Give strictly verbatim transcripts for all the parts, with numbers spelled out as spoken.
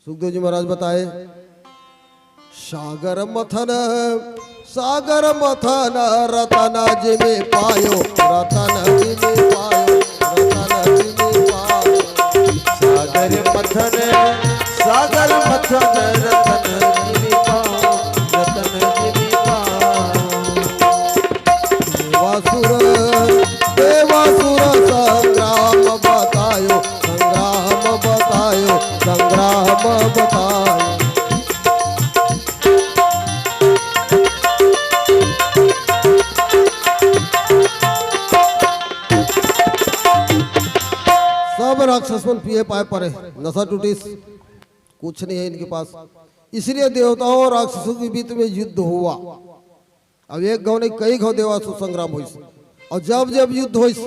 सुखदेव जी महाराज बताए, सागर मथन, सागर मथन रतन जिमि पायो, रतन जिमि पायो, रतन जिमि पायो। सागर मथन, सागर मथन रतन जिमि पायो, रतन जिमि पायो। देवासुर, देवासुर संग्राम बतायो, संग्राम बतायो, संग्राम बतायो। सब राक्षस मन पिए पाए परे, नशा टूटिस, कुछ नहीं है इनके पास। इसलिए देवताओं और राक्षसों के बीच में युद्ध हुआ। अब एक घाव नहीं, कई घाव देवासुर संग्राम होइस। और जब जब युद्ध होइस,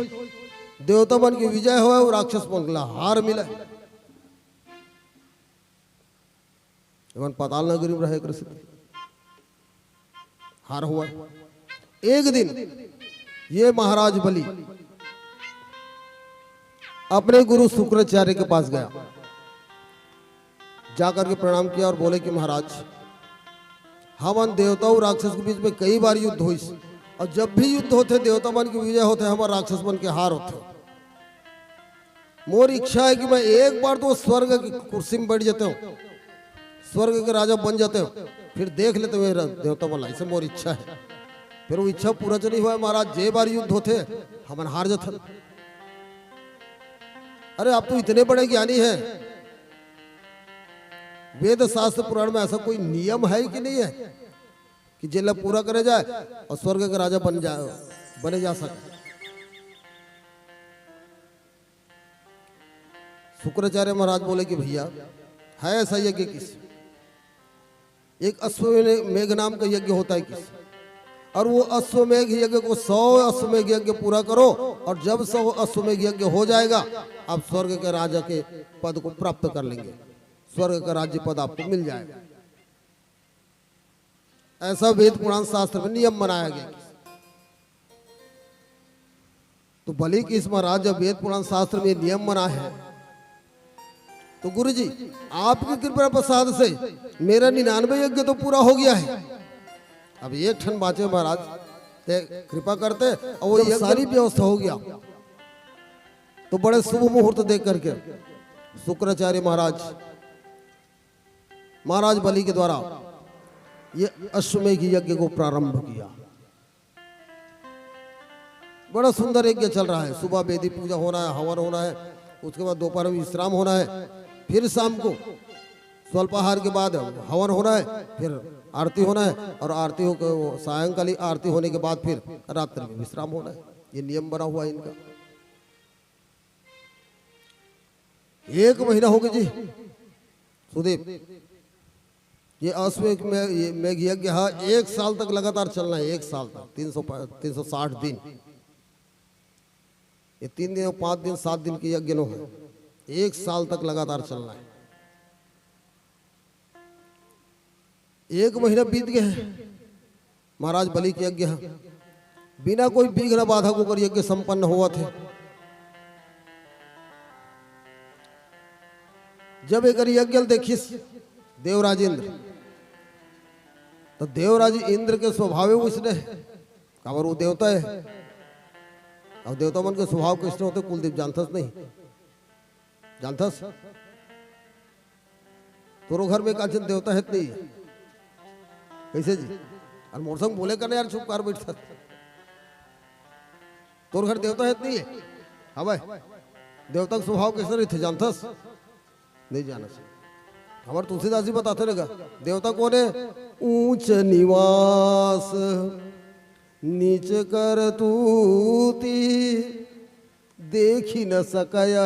देवता मन के विजय होय, वो राक्षस मन ला हार मिले। एमन पाताल नगरी में रहे, एकर सेती हार हुआ। एक दिन ये महाराज बलि अपने गुरु शुक्राचार्य के पास गया, जा करके प्रणाम किया और बोले कि महाराज, हमन देवता और राक्षस के बीच में कई बार युद्ध होइस, और जब भी युद्ध होथे, देवता मन के विजय होथे, हमर राक्षस मन के हार होथे। मोर इच्छा है कि मैं एक बार तो स्वर्ग की कुर्सी में बैठ जाता हूँ, स्वर्ग के राजा बन जाता हूँ, फिर देख लेते हुए देवता मन ला, ऐसे मोर इच्छा है। फिर वो इच्छा पूरा तो नहीं हुआ महाराज, जे बार युद्ध होथे, हमन हार जाथन। अरे, आप तो इतने बड़े ज्ञानी हैं, वेद शास्त्र पुराण में ऐसा कोई नियम है कि नहीं है कि जेला पूरा करे जाए और स्वर्ग के राजा बन जा, बने जा सके? शुक्राचार्य महाराज बोले कि भैया, है ऐसा यज्ञ किस, एक अश्वमेघ नाम का यज्ञ होता है किस, और वो अश्वमेघ यज्ञ को, सौ अश्वमेघ यज्ञ पूरा करो, और जब सौ अश्वमेघ यज्ञ हो जाएगा, आप स्वर्ग के राजा के पद को प्राप्त कर लेंगे, स्वर्ग का राज्य पद आपको मिल जाएगा। ऐसा वेद पुराण शास्त्र में नियम बनाया गया। तो बलि किस महाराज, जब वेद पुराण शास्त्र में नियम बना है, तो गुरु जी, आपकी कृपा प्रसाद से मेरा निन्यानवे यज्ञ तो पूरा हो गया है, अब एक ठन बाचे महाराज, ते कृपा करते और वो जब यज्ञ सारी व्यवस्था हो गया, तो बड़े शुभ मुहूर्त देख करके शुक्राचार्य महाराज, महाराज बलि के द्वारा ये अश्वमेघ यज्ञ को प्रारंभ किया। बड़ा सुंदर यज्ञ चल रहा है। सुबह वेदी पूजा होना है, हवन होना है, उसके बाद दोपहर में विश्राम होना है, फिर शाम को स्वल्पाहार के बाद हवन होना है, फिर आरती होना है, और आरती हो, सायंकालीन आरती होने के बाद फिर रात्रि में विश्राम होना है। ये नियम बना हुआ है इनका। एक महीना हो गया जी सुदीप, ये अश्वमेघ में, ये मेघ यज्ञ है, एक साल तक लगातार चलना है, एक साल तक, तीन सौ, तीन सौ साठ दिन। ये तीन दिन, पाँच दिन, सात दिन के यज्ञ नो है, एक साल तक लगातार चलना है। एक महीना बीत गया है, महाराज बलि के यज्ञ है, बिना कोई विघ्न बाधक ओकर यज्ञ संपन्न होवत है। जब एकर यज्ञ ल देखिस देवराज इंद्र, तो देवराज इंद्र के स्वभाव उसने है, काबर वो देवता है। अब देवता मन के स्वभाव किसने होते, कुलदीप जानथस नहीं, जानथस? तोरो घर में काचन देवता है त नहीं है? कैसे जी? और मोर संग बोले करना यार, चुप कर बैठ। तोर घर देवता है त नहीं है? हवय। देवता के स्वभाव कैसे रहिथे जानथस? नहीं जानस। हमार तुलसीदास जी बताते रहेगा, देवता कौन है? ऊंच निवास नीच करतूती, देखी न सकय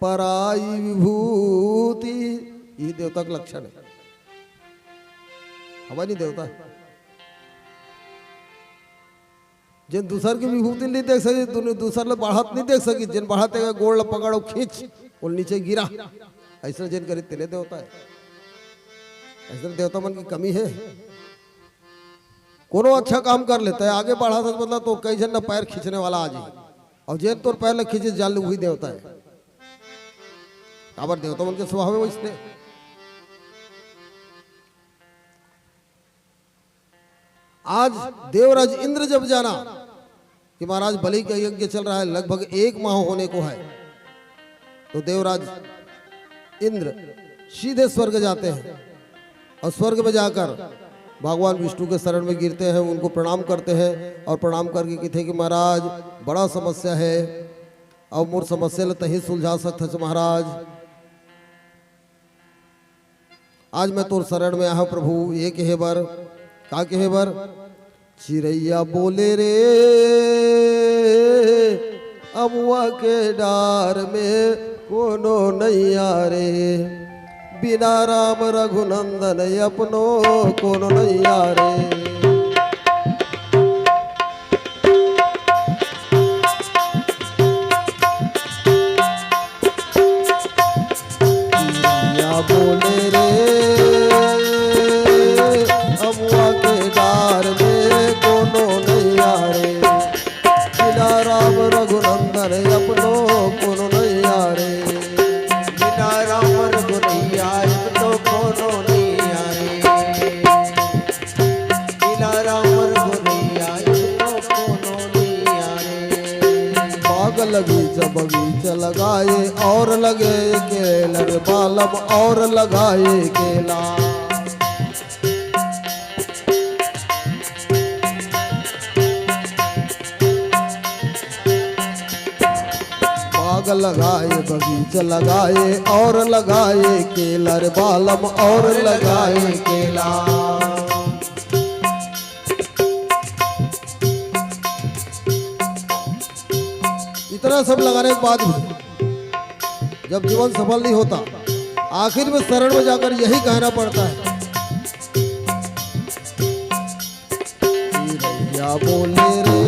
पराई विभूति। ये देवता के लक्षण है। हवा नहीं देवता, जेन दूसर के विभूति नहीं देख सकी, दुन-, दूसर ले बढ़त नहीं देख सकी, जेन बढ़त है गोड़ ल पकड़ो खींच, वो नीचे गिरा, ऐसा जेन करी तेने देवता है। ऐसे देवता मन की कमी है। कोनो अच्छा काम कर लेता है, आगे बढ़ा था, मतलब, तो कई झन ना पैर खींचने वाला आ जाए, और जेन तोर पैर ल खींचे, जान ले, वही देवता है। काबर, देवता मन के स्वभाव है वैसने। आज देवराज इंद्र जब जाना कि महाराज, बलि का यज्ञ चल रहा है, लगभग एक माह होने को है, तो देवराज इंद्र सीधे स्वर्ग जाते हैं और स्वर्ग में जाकर भगवान विष्णु के शरण में गिरते हैं, उनको प्रणाम करते हैं और प्रणाम करके कहते हैं कि महाराज, बड़ा समस्या है, और मोर समस्या ल तही सुलझा सकत हस महाराज। आज मैं तोर शरण में आहा प्रभु, ये कहे बर, का कहे बर? चिरैया बोले रे अमुआ के डार में, कोनो नैया रे, बिना राम रघुनंदन अपनो कोनो नैया रे। चिरैया बोले रे अमुआ के डार में, कोनो नैया रे, बिना राम रघुनंदन अपनो कोनो नैया रे। बिना राम रघुनैया अपनो कोनो नैया रे। बिना राम रघुनैया अपनो कोनो नैया रे। बाग लगी जब बगीचा लगाए, और लगे केला रे बालम, और लगाए केला। बाग लगाए, बगीचा लगाए, और लगाए केला रे बालम, और लगाए केला। इतना सब लगाने के बाद भी जब जीवन सफल नहीं होता, आखिर में शरण में जाकर यही कहना पड़ता है। चिरैया बोले रे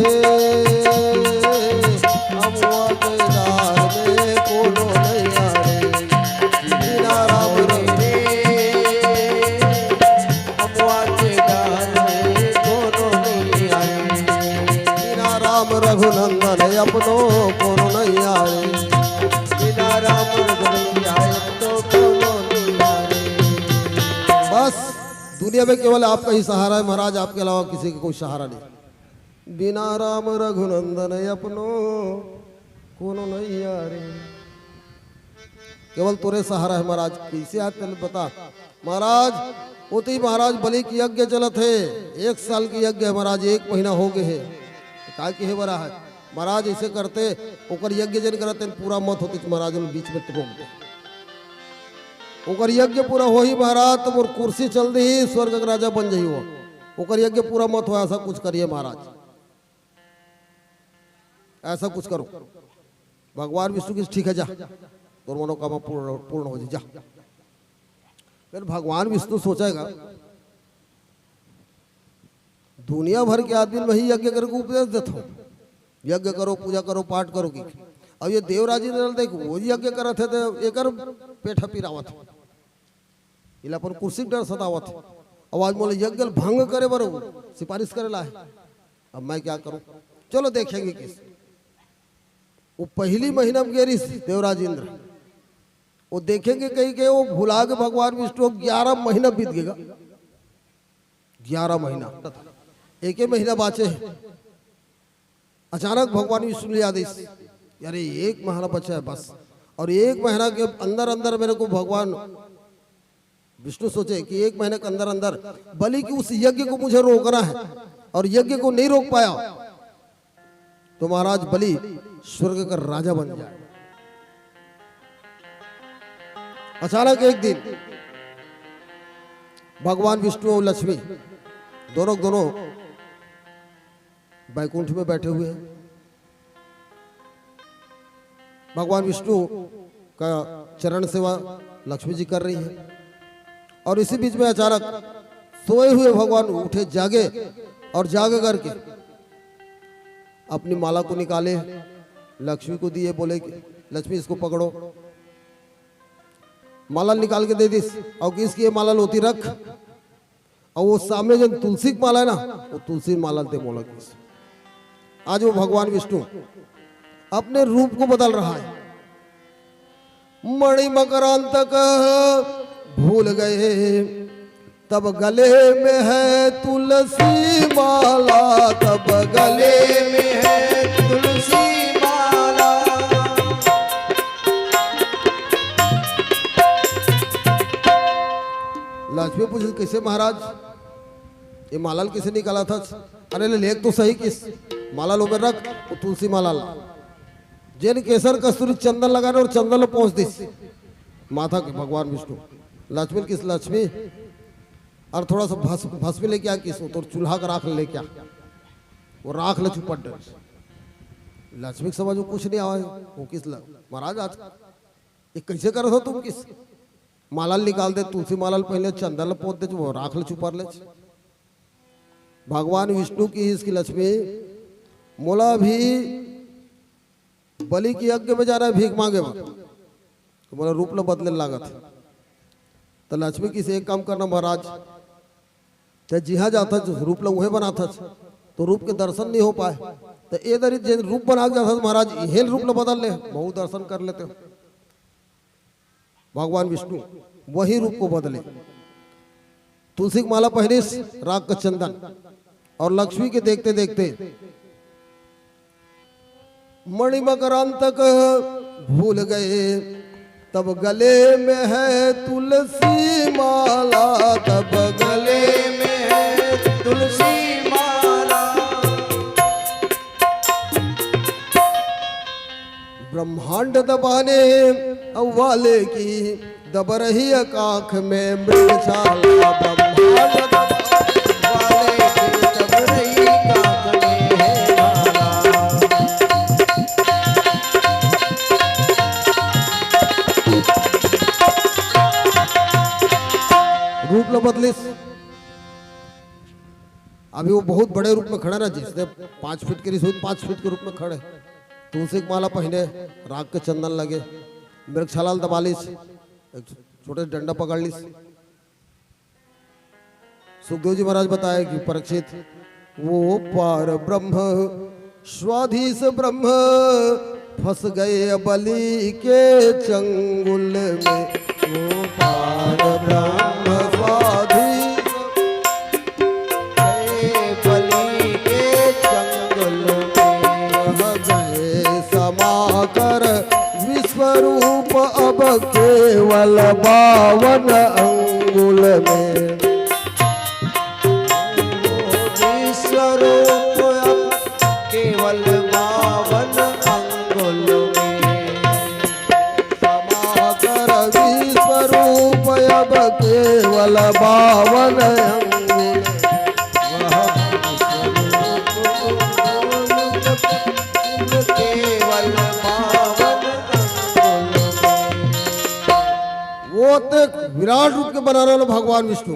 अमुआ के डार में, कोनो नैया रे, बिना राम रे अमुआ के डार में, कोनो नैया रे, बिना राम रघुनंदन अपनो कोनो नैया रे। बिना राम रघुनैया अपनो कोनो नैया रे। बस, दुनिया में केवल आपका ही सहारा है महाराज, आपके अलावा किसी का कोई सहारा नहीं। बिना राम रघुनंदन अपनो कोनो नैया रे। केवल तोरे सहारा है महाराज। कैसे आज तेन बता महाराज, ओती महाराज बलि के यज्ञ चलत हे, एक साल के यज्ञ है महाराज, एक महीना हो गए है। काय कहे बर हे महाराज, ऐसे करते ओकर यज्ञ जेन करत तेन पूरा मत होते महाराज, ओला बीच में टोक दे। ओकर यज्ञ पूरा होही महाराज, तो मोर कुर्सी चल देही, स्वर्ग के राजा बन जाही वो। ओकर यज्ञ पूरा मत हो, ऐसा कुछ करिए महाराज, ऐसा कुछ करो। भगवान विष्णु कहिस ठीक है, जा, तोर मनोकामना पूर्ण, पूर्ण हो जाए, जा। फिर भगवान विष्णु सोचेगा, दुनिया भर के आदमी ल मैं ही यज्ञ करे के उपदेश देथंव, यज्ञ करो, पूजा करो, पाठ करो की। अब ये देवराज इंद्र ल देख, वो यज्ञ करत हे, तो एकर पेट ह पिरावत हे। एला अपन कुर्सी के डर सतावत हे। अब आज मोला यज्ञ ल भंग करे बर सिफारिश करे ला हे। अब मैं क्या करूं? चलो देखेंगे किस। वो पहली महीना में गे रिहिस देवराज इंद्र, वो देखेंगे कहिके वो भुला गे भगवान विष्णु। ग्यारह महीना बीत गे गा, ग्यारह महीना, एके महीना बाचे हे। अचानक भगवान विष्णु ल याद आइस, अरे, एक महीना बचा है बस, और एक महीना के अंदर अंदर मेरे को भगवान विष्णु सोचे कि एक महीने के अंदर अंदर बलि की उस यज्ञ को मुझे रोकना है, और यज्ञ को नहीं रोक पाया तो महाराज बलि स्वर्ग का राजा बन जाए। अचानक एक दिन भगवान विष्णु और लक्ष्मी दोनों, दोनों बैकुंठ में बैठे हुए हैं। भगवान विष्णु का चरण सेवा लक्ष्मी जी कर रही है, और इसी बीच में अचानक सोए हुए भगवान उठे, जागे, और जाग करके अपनी माला को निकाले, लक्ष्मी को दिए, बोले कि लक्ष्मी, इसको पकड़ो। माला निकाल के दे दिस और कहिस कि ये माला ल ओती रख, अउ वो सामने जो तुलसी के माला है ना, वो तुलसी माला दे मोला किस। आज वो भगवान विष्णु अपने रूप को बदल रहा है। मणि मकरांत कह भूल गए, तब गले में है तुलसी माला, तब गले में है तुलसी माला। लक्ष्मी पूछे, "कैसे महाराज, ये माला ल कैसे निकाला था?" "अरे ले, लेख तो सही किस, माला ल ओमे रख, वो तुलसी माला ला।" जेन केसर कस्तूरी चंदन लगाने और चंदन ल पोंछ दिस माथा के भगवान विष्णु। लक्ष्मी किस, "लक्ष्मी, और थोड़ा सा भस्म, भस्म लेके आ किस, वो तोर चूल्हा का राख लेके आ।" वो राख ले चुपट डरे। लक्ष्मी के समझ में कुछ नहीं आवा है। वो किस ल-, "महाराज, आज ये कैसे करत हो तुम किस? माला ल निकाल दे, तुलसी माला ल पहले चंदन ल पोत दे, वो राख ले चुपर ले।" भगवान विष्णु किस कि, "लक्ष्मी, मोला भी बलि के यज्ञ में जाना है भीख मांगे बर, तो मोला रूप ल बदले लागत है।" तो लक्ष्मी किस, "एक काम करना महाराज, ते जिहाँ जाथच रूप ल उहे बनाथच, तो रूप के दर्शन नहीं हो पाए, तो ए दरी जेन रूप बना के जाथच महाराज, इहे रूप ल बदल ले, महू दर्शन कर लेते हो।" भगवान विष्णु वही रूप को बदले। तुलसी की माला पहनिस, राख का चंदन, और लक्ष्मी के देखते देखते मणि मकरांत कह भूल गए, तब गले में है तुलसी माला, तब गले में है तुलसी माला। ब्रह्मांड दबाने वाले की दब रही है काख में मृगशाला, ब्रह्मांड दबाने वाले की दब रही काख में है माला। रूप ल बदलिस। अभी वो बहुत बड़े रूप में खड़े ना, जिसने पाँच फीट के रिस हुई, पाँच फीट के रूप में खड़े। तुलसी की माला पहने, राख के चंदन लगे, मृगशाला ल दबा लिस, एक छोटे से डंडा पकड़ लिस। सुखदेव जी महाराज बताए कि परीक्षित, वो पार ब्रह्म स्वाधीश ब्रह्म फंस गए बलि के चंगुल में। वो पार ब्रह्म स्वाधीश गए बलि के चंगुल में। वह गए समाकर विश्वरूप अब केवल बावन अंगुल में। विश्वरूप अब केवल बावन अंगुल में। समाकर विश्वरूप अब केवल बावन अंगुल। वह विश्वरूप केवल बावन अंगुल में। वो तो एक विराट रूप के बना रहल भगवान विष्णु।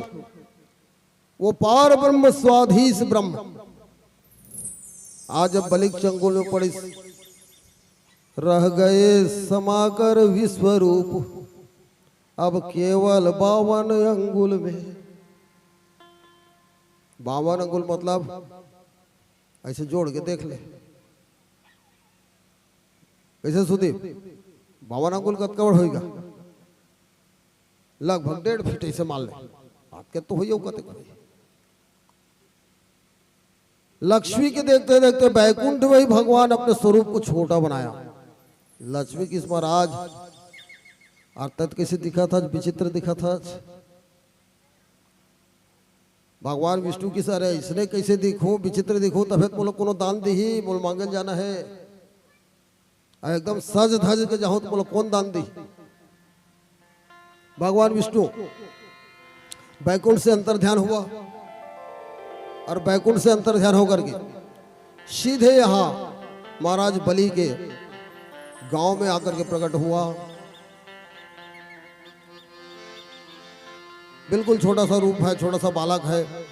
वो पार ब्रह्म स्वाधीश ब्रह्म। आज अब बलि के चंगुल में पड़िस, रह गए समाकर विश्वरूप, अब केवल बावन अंगुल में। बावन अंगुल मतलब ऐसे जोड़ के देख ले। कैसे सुदीप, बावन अंगुल कतका बड़ होइगा? लगभग डेढ़ फीट ऐसे मान ले। बात के तो होइयो कते कोई। लक्ष्मी के देखते देखते बैकुंठ में ही भगवान अपने स्वरूप को छोटा बनाया। लक्ष्मी किस महाराज, अर्थात कैसे दिखा था, विचित्र दिखा था। भगवान विष्णु किस, "अरे, इसने कैसे दिखूं, विचित्र दिखूं, तभे तो मोला कोनो दान दिही, मोला मांगल जाना है। अउ एकदम सज धज के जाहूं तो मोला कौन दान दिही?" भगवान विष्णु बैकुंठ से अंतर ध्यान हुआ और बैकुंठ से अंतर ध्यान होकर के सीधे यहाँ महाराज बलि के गांव में आकर के प्रकट हुआ। बिल्कुल छोटा सा रूप है, छोटा सा बालक है,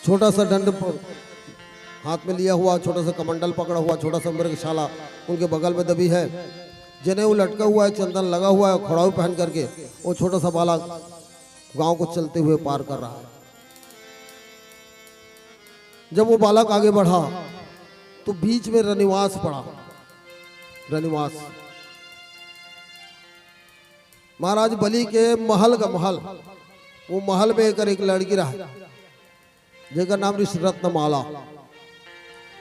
छोटा सा दंड प-, हाथ में लिया हुआ, छोटा सा कमंडल पकड़ा हुआ, छोटा सा मृगशाला उनके बगल में दबी है, जनेऊ लटका हुआ है, चंदन लगा हुआ है, खड़ाऊ पहन करके वो छोटा सा बालक गांव को चलते हुए पार कर रहा है। जब वो बालक आगे बढ़ा तो बीच में रनिवास पड़ा। रनिवास महाराज बलि के महल का महल, वो महल में एकर एक लड़की रहा, जेकर नाम रहिस रत्नमाला।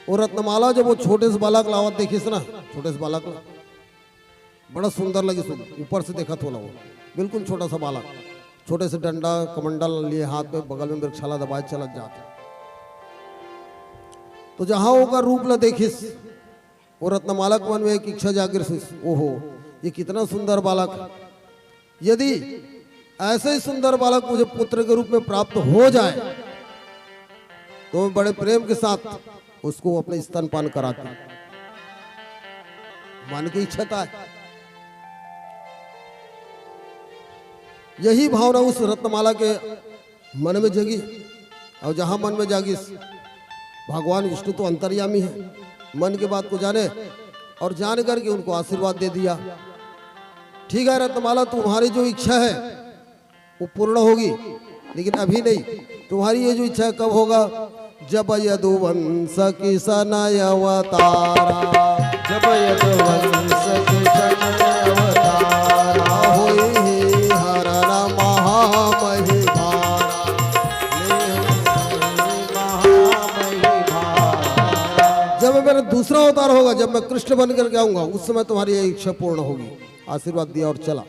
वो रत्नमाला जब वो छोटे से बालक ला आवत देखिस ना, छोटे से बालक ला, बड़ा सुंदर लगिस। ऊपर से देखत हों ना वो, बिल्कुल छोटा सा बालक, छोटे से डंडा कमंडल लिए हाथ में, बगल में वृक्षाला दबाए चलत जात हे। तो जहां ओकर रूप ला देखिस, वो रत्नमाला के मन में एक इच्छा जागृत होइस, ओहो, ये कितना सुंदर बालक। यदि ऐसे ही सुंदर बालक मुझे पुत्र के रूप में प्राप्त हो जाए तो मैं बड़े प्रेम के साथ उसको अपने स्तनपान कराती। मन की इच्छा था। यही भावना उस रत्नमाला के मन में जगी, और जहां मन में जागिस, भगवान विष्णु तो अंतर्यामी है, मन की बात को जाने और जान करके उनको आशीर्वाद दे दिया। ठीक है रत्नमाला, तुम्हारी जो इच्छा है वो पूर्ण होगी, लेकिन अभी नहीं। तुम्हारी ये जो इच्छा है कब होगा? जब यदुवंश किशन अवतारा। जब यदुवंश किशन अवतारा। होई हरण महामहिभारा। महामहिभारा। जब मेरा दूसरा अवतार होगा, जब मैं कृष्ण बन करके आऊंगा, उस समय तुम्हारी ये इच्छा पूर्ण होगी। आशीर्वाद दिया और चला।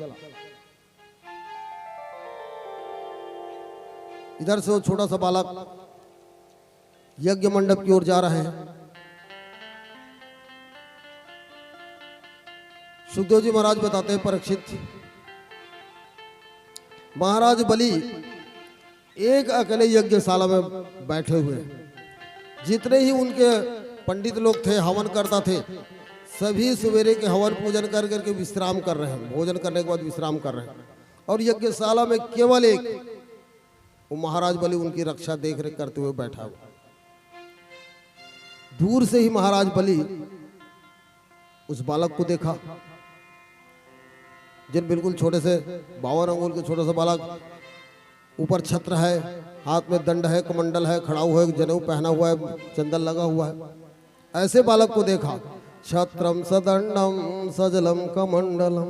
इधर से वो छोटा सा बालक यज्ञ मंडप की ओर जा रहे हैं। सुखदेव जी महाराज बताते हैं, परीक्षित, महाराज बलि एक अकेले यज्ञशाला में बैठे हुए हैं। जितने ही उनके पंडित लोग थे, हवन करता थे, सभी सवेरे के हवन पूजन कर करके विश्राम कर रहे हैं, भोजन करने के बाद विश्राम कर रहे हैं। और यज्ञशाला में केवल एक वो महाराज बलि उनकी रक्षा देख रेख करते हुए बैठा हुआ। दूर से ही महाराज बलि उस बालक को देखा, जिन बिल्कुल छोटे से बावन अंगुल के छोटे से बालक, ऊपर छत्र है, हाथ में दंड है, कमंडल है, खड़ा हुआ है, जनेऊ पहना हुआ है, चंदन लगा हुआ है। ऐसे बालक को देखा, छत्रम सदंडम सजलम कमंडलम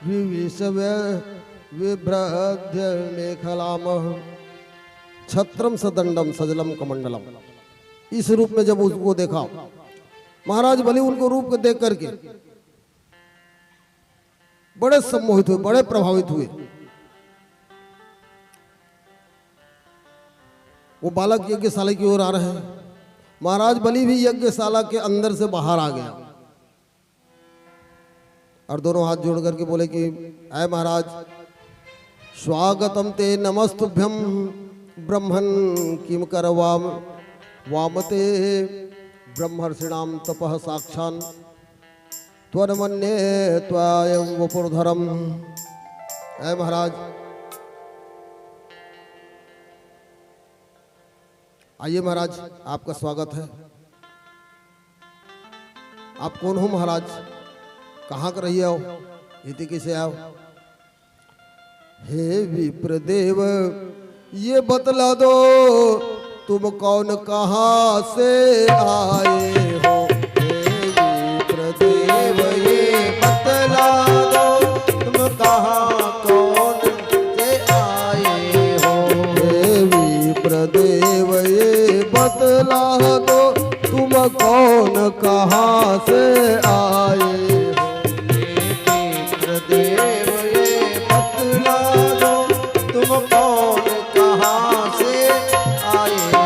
विविश विभ्रद्य मेखलाम। छत्रम सदंडम सजलम कमंडलम, इस रूप में जब उसको देखा महाराज बलि, उनको रूप को देख करके बड़े सम्मोहित हुए, बड़े प्रभावित हुए। वो बालक यज्ञशाला की ओर आ रहे हैं। महाराज बलि भी यज्ञशाला के अंदर से बाहर आ गया और दोनों हाथ जोड़ करके बोले कि ऐ महाराज, स्वागतम ते नमस्तुभ्यम ब्रह्मन किम करवाम वामते ब्रह्मर्षिणाम तपः साक्षान त्वनमन्ये त्वायं वपुर्धरम। ऐ महाराज, आइए महाराज, आपका स्वागत है। आप कौन हो महाराज, कहाँ के रहिए हो, इति कैसे आओ? हे विप्रदेव, ये बतला दो, तुम कौन कहाँ से आए हो? हे विप्रदेव, ये बतला दो, तुम कहाँ कौन से आए हो? हे विप्रदेव, ये बतला दो, तुम कौन कहाँ से आए हो? हे विप्रदेव, ये बतला दो, तुम कौन कहाँ से आए हो?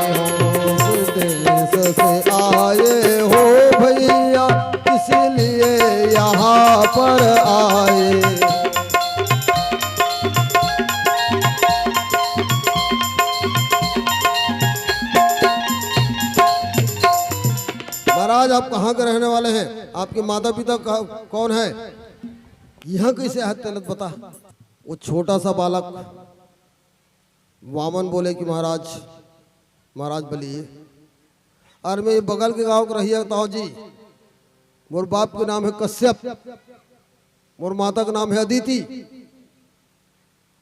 किस देश से आए हो भैया, किस लिए यहाँ पर आए? महाराज, आप कहाँ के रहने वाले हैं? आपके माता पिता का, कौन है? यहाँ कैसे आए तेलत बता। वो छोटा सा बालक वामन बोले कि महाराज, महाराज बलि, अरे मैं ये बगल के गांव के रहिया ताऊ जी, मोर बाप के नाम है कश्यप, मोर माता के नाम है अदिति।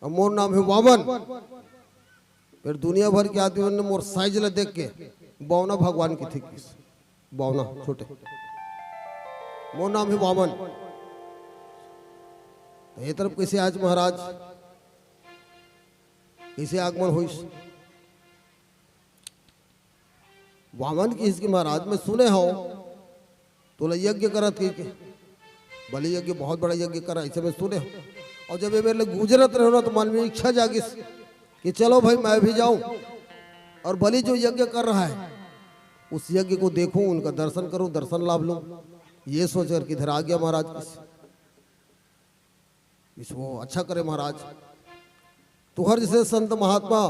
अब मोर नाम हे वामन। फेर दुनिया भर के आदमी मन मोर साइज ला देख के बौना भगवान कथे किस, बौना छोटे, मोर नाम हे वामन। त ए तरफ कइसे आएच महाराज, कइसे आगमन होइस? वामन किहिस कि महाराज, मैं सुने हंव तोला यज्ञ करत कहिके, बलि यज्ञ, बहुत बड़ा यज्ञ करा, अइसे मैं सुने हंव। अउ जब ए मेर ले गुजरत रहेंव ना, त मन में इच्छा जागिस कि चलो भाई, मैं भी जाऊं और बलि जो यज्ञ कर रहा है, उस यज्ञ को देखूं, उनका दर्शन करूं, दर्शन लाभ लूं। ये सोच करके इधर आ गया महाराज। किस, किस वो अच्छा करे महाराज, तुंहर जइसे संत महात्मा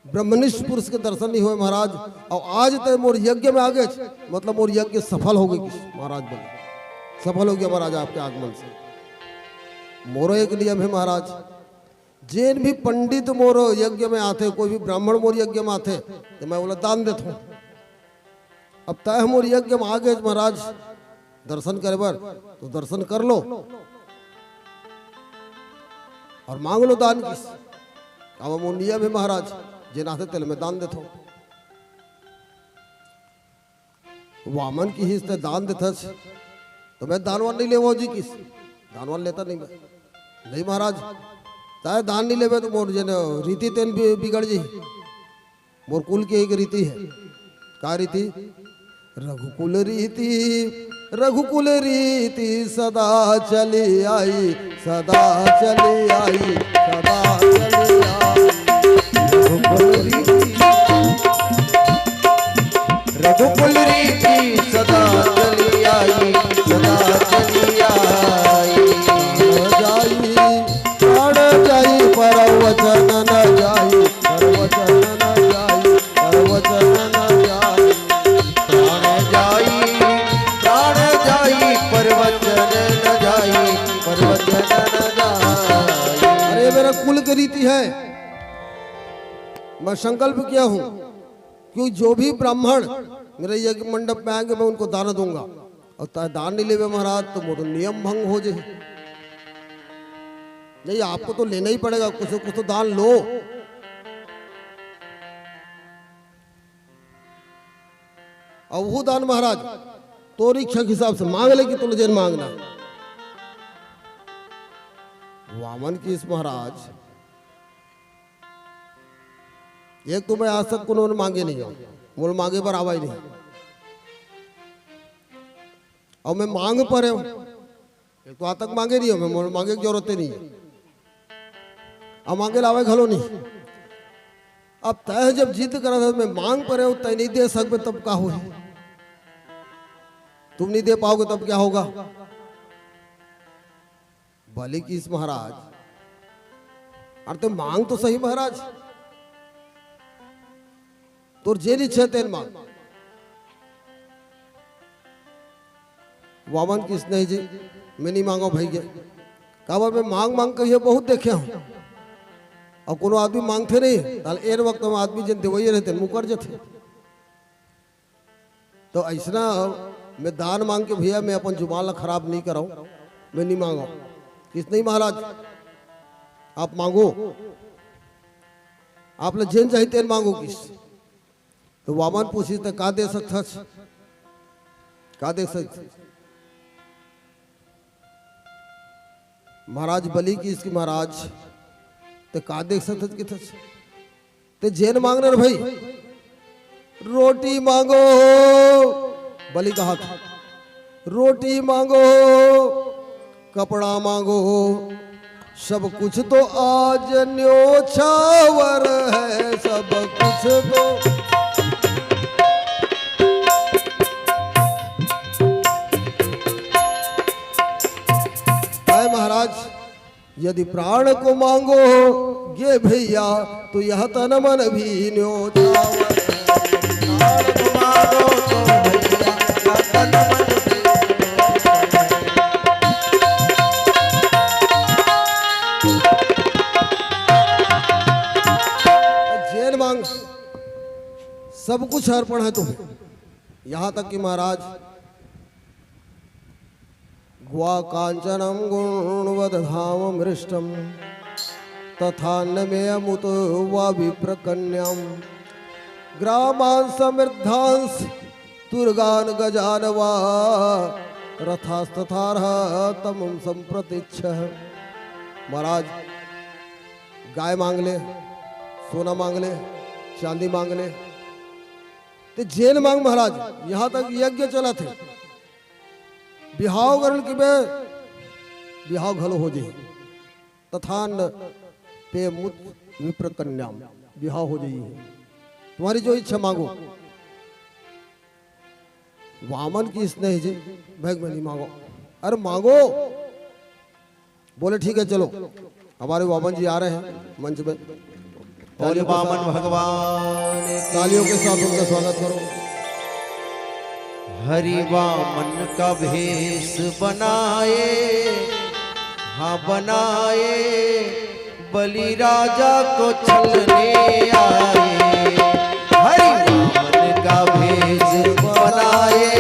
ब्रह्मनिष्ठ पुरुष के दर्शन नइ होय महाराज, अउ आज तैं मोर यज्ञ में आ गेच, मतलब मोर यज्ञ सफल हो गे किस महाराज। बोले, सफल हो गया महाराज आपके आगमन से। मोरो एक नियम हे महाराज, जेन भी पंडित मोर यज्ञ में आथे, कोई भी ब्राह्मण मोर यज्ञ में आथे, त मैं ओला दान देथंव। अब तैं ह मोर यज्ञ में आ गेच महाराज, दर्शन करे बर, त दर्शन कर लो अउ मांग लो दान किस। अब मोर नियम हे महाराज, जेन आथे तेला मैं दान देथंव। वामन किहिस, तैं दान देथस, त मैं दान वान नइ लेवंव जी किस, दान वान लेता नहीं मैं। नहीं महाराज, तैं दान नइ लेबे त मोर जेन रीति तेन बि-, बिगड़ जही। मोर कुल के एक रीति हे। का रीति? रघुकुल रीति, रघुकुल रीति सदा चली आई, सदा चली आई, सदा चली आई। रघुकुल रीति, रघुकुल रीति सदा चली आई, सदा चली आई। प्राण जाई, प्राण जाई, पर वचन न जाई, पर वचन न जाई, पर वचन न जाई। प्राण जाई, प्राण जाई, पर वचन न जाई, पर वचन न जाई। अरे, मेरा कुल की रीति है, मैं संकल्प किया हूँ, क्योंकि जो भी ब्राह्मण मेरे यज्ञ मंडप में आएंगे, मैं उनको दान दूंगा। अउ तैं दान नइ लेबे महाराज, त मोर नियम भंग हो जाही। नहीं, आपको तो लेना ही पड़ेगा, कुछ न कुछ तो दान लो। अउ वो दान महाराज, तोर इच्छा के हिसाब से मांग ले कि तोला जेन मांगना। वामन किहिस महाराज, एक तो मैं आज तक कोनो ले मांगे नइ हंव, मोला मांगे बर आवय नहीं। अउ मैं मांग परेंव, एक तो आज तक मांगे नइ हंव मैं, मोला मांगे के जरूरत नइ हे। अउ मांगे ल आवय घलो नहीं। अब तैं जब जिद करत हस, मैं मांग परेंव, तैं नइ दे सकबे तब का होही? तुम नहीं दे पाओगे तब क्या होगा? बलि किहिस महाराज, अरे तैं मांग तो सही महाराज, तोर जेन इच्छा हे तेन मांग। वामन किहिस नहीं जी, मैं नइ मांगंव भई गे। काबर मैं मांग मांग के ये बहुत देखे हंव। अउ कोनो आदमी मांगथे नहीं, त एन वक्त म आदमी जेन देवइया रहिथे, मुकर जथे। त अइसना मैं दान मांग के भैया, मैं अपन जुबान ला खराब नइ करंव, मैं नइ मांगंव। किहिस नहीं महाराज, आप मांगो, आप ला जेन चाही तेन मांगो किहिस। त वामन पूछिस, तैं का दे सकथस? का दे सकथस? महाराज बलि किहिस कि महाराज, तैं का दे सकथस किहिथस? तैं जेन मांगना रे भई, रोटी मांगो, बलि कहत, रोटी मांगो, कपड़ा मांगो, सब कुछ तो आज न्योछावर है, सब कुछ तो। हाय महाराज, यदि प्राण को मांगोगे भैया, तो यह तन मन भी न्योछावर। प्राण को मांगो तो भैया, यह तन मन भी न्योछावर। जेन मांग, सब कुछ अर्पण है तुम्हें। यहाँ तक कि महाराज, ग्वा कांचनम गुणवदधाम मृष्टम, तथान्नमेयमुत वा विप्रकन्याम्। ग्रामान् समृद्धांस्तुरगान् गजान् वा रथास्तथार्हतमं सम्प्रतीक्ष। महाराज, गाय मांग ले, सोना मांग ले, चांदी मांग ले, ते जेन मांग महाराज। यहाँ तक यज्ञ चलत हे, बिहाव करन के बे बिहाव घलो हो जाही। तथान्नमेयमुत विप्रकन्याम्, बिहाव हो जाही। तुम्हारी जो इच्छा मांगो। वामन की स्नेह जी, भगवानी मांगो, अरे मांगो। बोले, "ठीक है, चलो।" हमारे वामन जी आ रहे हैं मंच में। बोले वामन भगवान की। तालियों के साथ उनका स्वागत करो। हरि वामन का भेष बनाए, हाँ बनाए, बलि राजा को छलने आए। हरि वामन का भेष बनाए,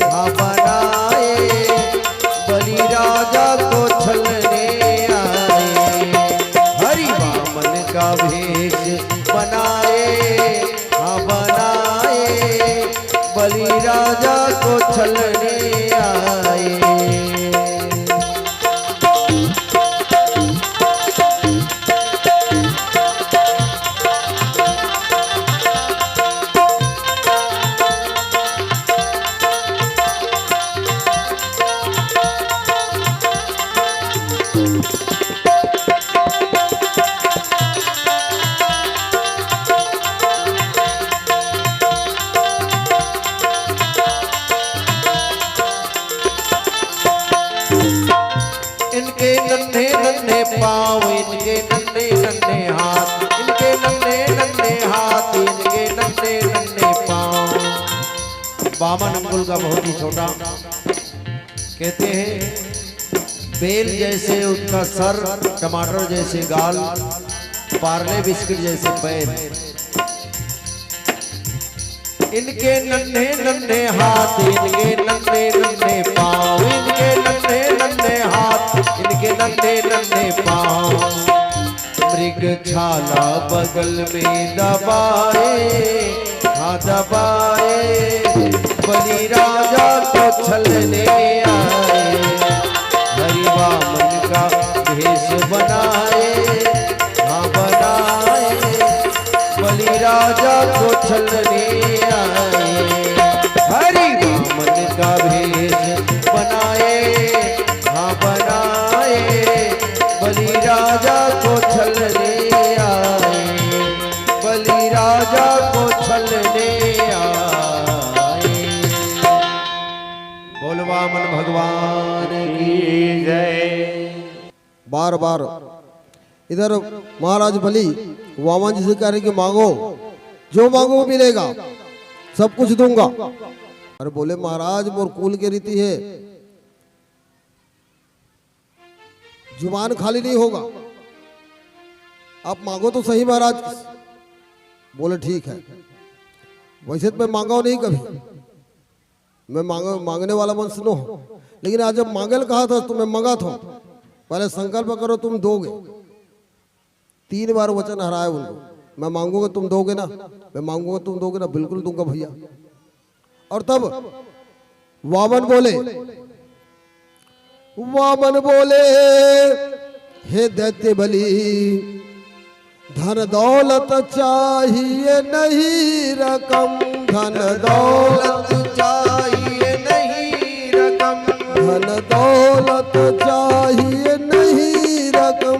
हाँ बनाए, बलि राजा को छलने आए। हरि वामन का भेष बनाए, हाँ बनाए, बलि राजा को छलने आए। इनके नन्हे नन्हे पाँव, इनके नन्हे नन्हे हाथ, इनके नन्हे नन्हे हाथ, इनके नन्हे नन्हे पाँव। बावन अंगुल का बहुत ही छोटा। कहते हैं, बेल जैसे उसका सर, टमाटर जैसे गाल, पार्ले बिस्किट जैसे पैर। इनके नन्हे नन्हे हाथ, इनके नन्हे नन्हे पाँव, इनके नन्हे नन्हे हाथ, इनके नन्हे नन्हे पाँव। मृग छाला बगल में दबाए, हाँ दबाए, बलि राजा को छलने आए। हरि वामन का भेष बनाए, हाँ बनाए, बलि राजा को छलने आए। हरि वामन का भेष बनाए, हाँ बनाए, बलि राजा को छलने आए, बलि राजा को छलने आए। बोल वामन भगवान की जय। बार बार इधर महाराज बलि वामन जी से कह रहे कि मांगो, जो मांगो वो मिलेगा, सब कुछ दूंगा। अरे बोले, महाराज, मोर कुल के रीति है, जुबान खाली नहीं होगा, आप मांगो तो सही महाराज। बोले, ठीक है, वैसे तो मैं मांगा नहीं कभी, मैं मांग-, मांगने वाला मन सुनो, लेकिन आज जब मांगे ल कहा था तो मैं मंगा था। पहले संकल्प करो, तुम दोगे। तीन बार वचन हराए उनको, मैं मांगूंगा, तुम दोगे ना, मैं मांगूंगा, तुम दोगे ना, बिल्कुल दूंगा भैया। और तब वामन बोले, वामन बोले, हे दैत्य बलि, धन दौलत चाहिए नहीं रकम, धन दौलत चाहिए नहीं रकम, धन दौलत चाहिए नहीं रकम।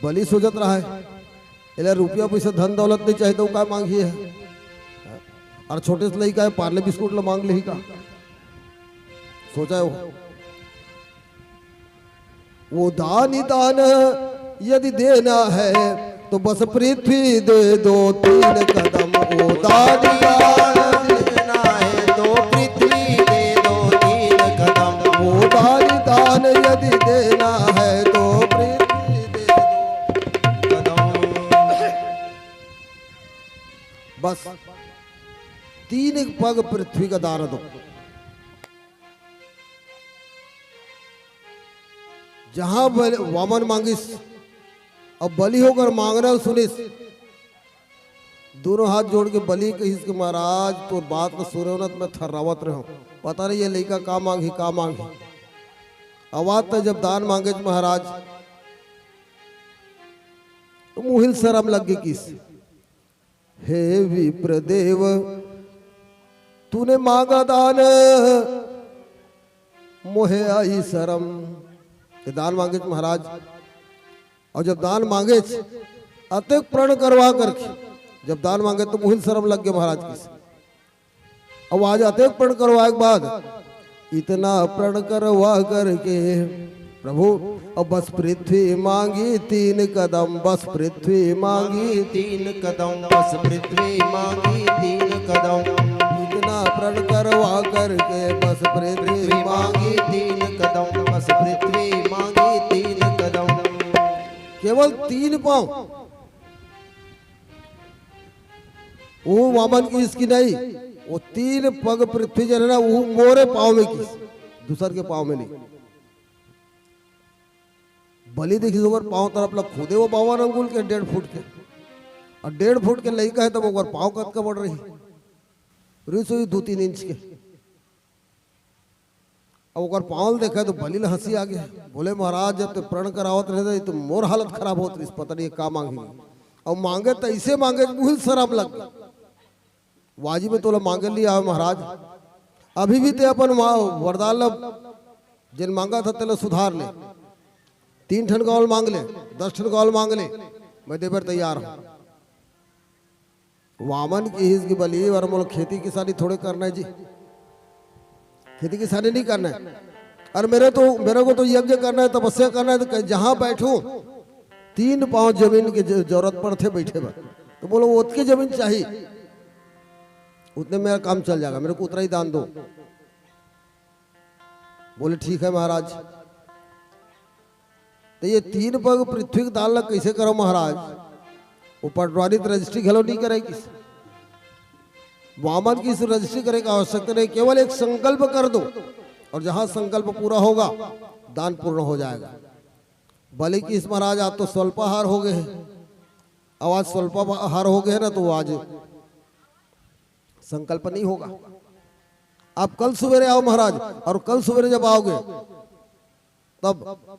बलि सोचत रहा है, एला रुपया पैसा धन दौलत नहीं चाहिए तो काय मांगी है? और छोटे से लइका है, पार्ले बिस्कुट ला मांग लेही का? सोचा है वो। वो दानी दान यदि देना है तो बस पृथ्वी दे दो तीन कदम। वो दानी दान देना है तो पृथ्वी दे दो तीन कदम। वो दानी दान यदि देना है तो पृथ्वी दे दो कदम। बस तीन पग पृथ्वी का दान दो। जहां बल-, वामन मांगिस, अब बलि ओकर मांगना सुनिस, दोनों हाथ जोड़ के बलि कहिस कि महाराज, तोर बात ल सुने हो ना, त मैं थर्रावत रहे हूं। पता नहीं ये लइका का मांगही, का मांगही। अवाज त जब दान मांगेच महाराज, त मुहिल सरम लग गे किस, "हे विप्रदेव, तूने मांगा दान, मोहे आई सरम।" ये दान मांगेच महाराज, अउ जब दान मांगेच, अतेक प्रण करवा करके जब दान मांगे त मुहिल सरम लग गे महाराज किस। अउ आज अतेक प्रण करवाए के बाद, इतना प्रण करवा करके प्रभु, अब बस पृथ्वी मांगी तीन कदम, बस पृथ्वी मांगी। तीन कदम, बस पृथ्वी मांगी तीन कदम। इतना प्रण करवा करके बस पृथ्वी मांगी। तीन कदम, बस पृथ्वी मांगी तीन कदम। केवल तीन पांव। वो वामन किहिस कि नहीं, वो तीन पग पृथ्वी जन है ना, वो मोरे पांव में किहिस, दूसर के पांव में नहीं। बलि देखिस ओकर पांव तरफ ला खुदे वो बावन अंगुल के, डेढ़ फुट के, अउ डेढ़ फुट के लइका हे, तब ओकर पांव कतका बड़ रही, रही सोई दू तीन इंच के। अब ओकर पांव ल देखा त बलि ल हंसी आ गे। बोले, "महाराज, जब ते प्रण करावत रहे त मोर हालत खराब होत रहिस, पता नहीं ये का मांगही।" अउ मांगे त अइसे मांगे, मुहिल सरम लग गे। वाजी में तोला मांगे ल नइ आवे महाराज, अभी भी ते अपन वा-, वरदान ल जेन मांगत हस तेला सुधार ले, तीन ठन गांव ल मांग ले, दस ठन गांव ल मांग ले, मैं दे बर तैयार हूं। वामन किहिस कि बलि, अरे मोला खेती किसानी थोड़े करना है जी, खेती किसानी नहीं करना है। अरे मेरे तो, मेरे को तो यज्ञ करना है, तपस्या करना है, तो कहीं जहां बैठूं तीन पांव जमीन के ज-, जरूरत पड़थे बैठे बर। तो बोले, "वो ओतके जमीन चाहिए, उतने मेरा काम चल जाएगा, मेरे को उतना ही दान दो।" बोले, "ठीक है महाराज।" तो ये तीन पग पृथ्वी के दान ला कैसे करो महाराज? वो पटवारी तो रजिस्ट्री घलो नहीं करे किस। वामन किहिस रजिस्ट्री करे का आवश्यकता नहीं, केवल एक संकल्प कर दो, और जहां संकल्प पूरा होगा, दान पूर्ण हो जाएगा। बलि किहिस महाराज, आज तो स्वल्पाहार हो गए हैं, अब आज स्वल्पाहार हो गए हैं ना, तो आज संकल्प नहीं होगा। आप कल सवेरे आओ महाराज, और कल सवेरे जब आओगे, तब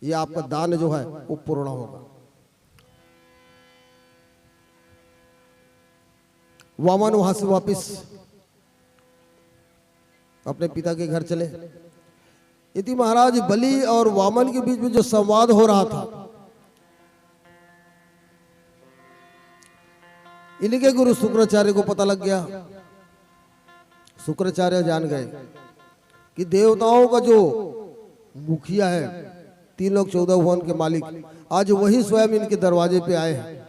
ये आपका दान जो है, वो पूर्ण होगा। वामन वहां से वापस अपने पिता के घर चले। इति महाराज बलि और वामन के बीच में जो संवाद हो रहा था, इनके गुरु शुक्राचार्य को पता लग गया। शुक्राचार्य जान गए कि देवताओं का जो मुखिया है, तीन लोक चौदह भुवन के मालिक, आज वही स्वयं इनके दरवाजे पे आए हैं।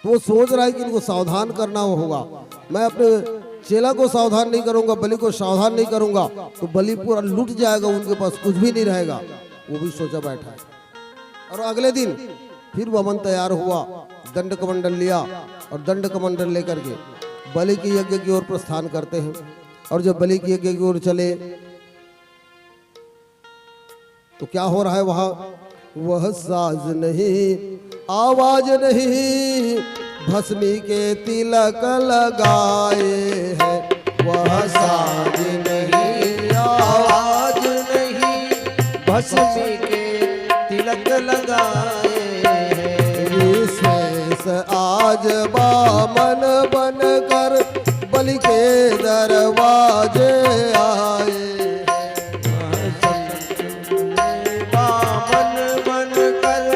तो वो सोच रहा है कि इनको सावधान करना होगा। मैं अपने चेला को सावधान नहीं करूंगा, बलि को सावधान नहीं करूंगा, तो बलि पूरा लुट जाएगा, उनके पास कुछ भी नहीं रहेगा। वो भी सोचा बैठा है। और अगले दिन फिर वामन तैयार हुआ, दंड कमंडल लिया और दंड कमंडल लेकर के बलि के यज्ञ की ओर प्रस्थान करते हैं। और जब बलि के यज्ञ की ओर चले, तो क्या हो रहा है वहां? वह साज नहीं, आवाज नहीं, भस्मी के तिलक लगाए हैं। वह साज नहीं, आवाज नहीं, भस्मी के तिलक लगाए हैं। विशेष आज बामन बनकर बलि के दरवाजे आए। बामन बनकर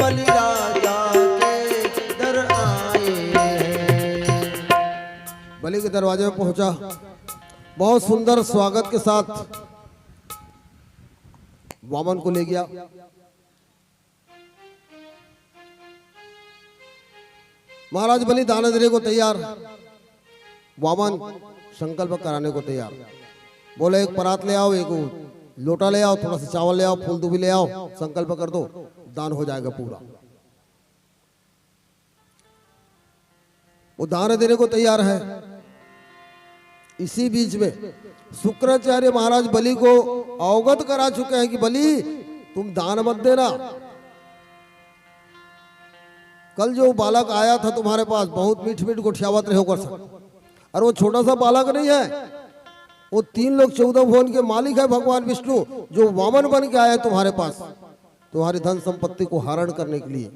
बलि राजा के दर आए। बलि के दरवाजे में पहुंचा, बहुत सुंदर स्वागत के साथ वामन को ले गया। महाराज बलि दान देने को तैयार, वामन संकल्प कराने को तैयार। बोले, "एक परात ले आओ, एक लोटा ले आओ, थोड़ा सा चावल ले आओ, फूल दुबी ले आओ, संकल्प कर दो, दान हो जाएगा पूरा।" वो दान देने को तैयार है। इसी बीच में शुक्राचार्य महाराज बलि को अवगत करा चुके हैं कि बलि, तुम दान मत देना। कल जो बालक आया था तुम्हारे पास, बहुत मीठ मीठ गोठियावत रहे ओकर संग, और वो छोटा सा बालक नहीं है, वो तीन लोक चौदह भुवन के मालिक है भगवान विष्णु, जो वामन बन के आया है तुम्हारे पास, तुम्हारी धन संपत्ति को हरण करने के लिए,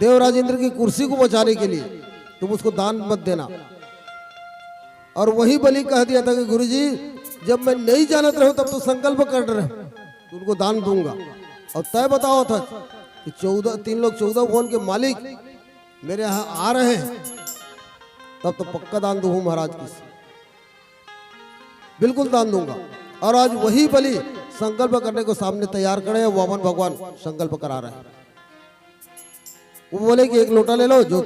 देवराज इंद्र की कुर्सी को बचाने के लिए। तुम उसको दान मत देना। और वही बलि कह दिया था कि गुरुजी, जब मैं नहीं जानत रहूं तब तो संकल्प कर रहे, तो उनको दान दूंगा। और तय बताओ था कि चौदह, तीन लोक चौदह भुवन के मालिक मेरे यहाँ आ रहे हैं, तब तो पक्का दान दूंगा महाराज की, बिल्कुल दान दूंगा। और आज वही बलि संकल्प करने को सामने तैयार खड़े हैं, वामन भगवान संकल्प करा रहे हैं। वो बोले कि एक लोटा ले लो, जो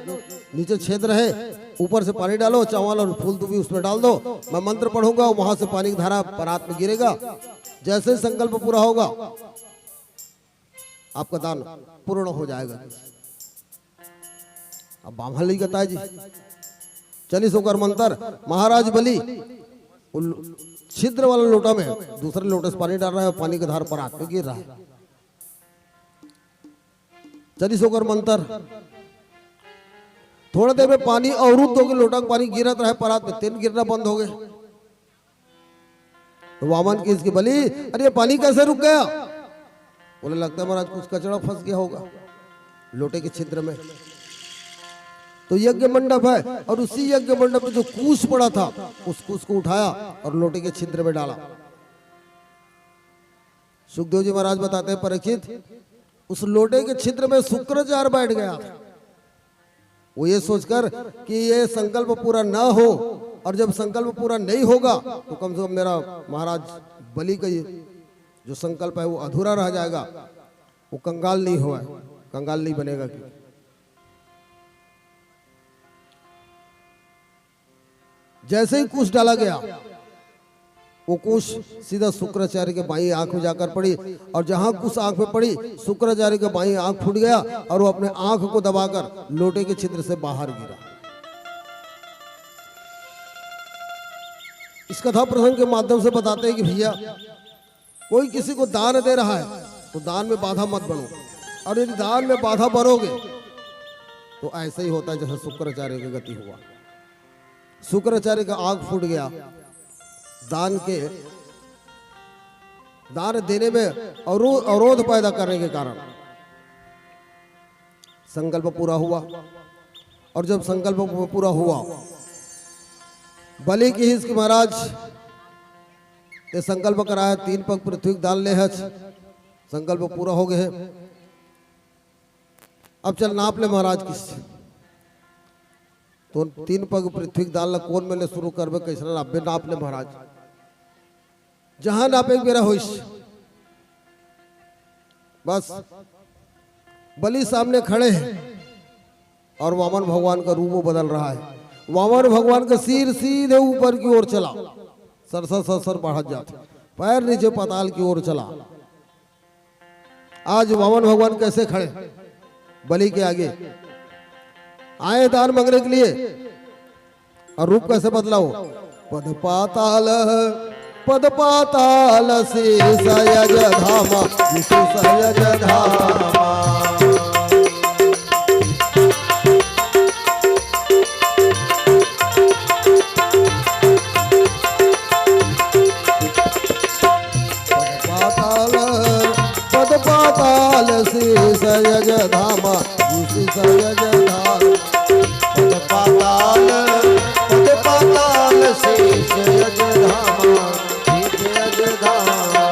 नीचे छेद रहे, ऊपर से पानी डालो, चावल और फूल दुबी उसमें डाल दो, मैं मंत्र पढ़ूंगा, वहां से पानी की धारा परात में गिरेगा, जैसे ही संकल्प पूरा होगा, आपका दान पूर्ण हो जाएगा। अब बाम्हन लइका ताय जी, चलिस ओकर मंत्र, महाराज बलि वो लो-, छिद्र वाला लोटा में दूसरे लोटे से पानी डाल रहा है, पानी का धार परात में गिर रहा है। चलिस ओकर मंत्र, थोड़ा देर में पानी अवरुद्ध होके लोटा के पानी गिरत रहे परात में, तेन गिरना बंद हो गए। तो वामन किहिस कि बलि, अरे ये पानी कैसे रुक गया? बोले, लगता है महाराज कुछ कचड़ा फंस गया होगा लोटे के छिद्र में। तो यज्ञ मंडप है और उसी यज्ञ मंडप में जो कूस पड़ा था, उस कूस को उठाया और लोटे के छिद्र में डाला। सुखदेव जी महाराज बताते हैं, परीक्षित, उस लोटे के छिद्र में शुक्राचार्य बैठ गया। वो ये सोचकर कि ये संकल्प पूरा ना हो, और जब संकल्प पूरा नहीं होगा तो कम से कम मेरा महाराज बलि का ये जो संकल्प है वो अधूरा रह जाएगा, वो कंगाल नहीं हुआ है, कंगाल नहीं बनेगा। कि जैसे ही कूस डाला गया, वो कूस सीधा शुक्राचार्य के बाईं आंख में जाकर पड़ी, और जहां कूस आंख में पड़ी, शुक्राचार्य का बाईं आंख फूट गया और वो अपने आंख को दबाकर लोटे के छिद्र से बाहर गिरा। इस कथा प्रसंग के माध्यम से बताते हैं कि भैया, कोई किसी को दान दे रहा है तो दान में बाधा मत बनो, और यदि दान में बाधा बनोगे तो ऐसा ही होता है जैसा शुक्राचार्य की गति हुआ। शुक्राचार्य का आंख फूट गया, दान के, दान देने में अवरो-, अवरोध पैदा करने के कारण। संकल्प पूरा हुआ, और जब संकल्प पू-, पूरा हुआ, बलि किहिस कि महाराज, ये संकल्प कराया, तीन पग पृथ्वी के दान ले हच, संकल्प पूरा हो गए है, अब चल नाप ले महाराज किस। तो तीन पग पृथ्वी के दान ला कोन मेर ले शुरू करबे, कैसना नापबे, नाप ले महाराज। जहां नापे के बेरा होइस, बस बलि सामने खड़े हैं और वामन भगवान का रूप वो बदल रहा है। वामन भगवान का सिर सीधे ऊपर की ओर चला, सर सर सर सर बढ़त जात, पैर नीचे पाताल की ओर चला। आज वामन भगवान कैसे खड़े बलि के आगे, आए दान मांगने के लिए, और रूप कैसे बदला हो? पद पाताल, पद पाताल शीश यज धामा, शीश यज धामा। पद पाताल, पद पाताल शीश यज धामा, शीश यज धामा। पद पाताल, पद पाताल शीश यज धामा, शीश यज धामा।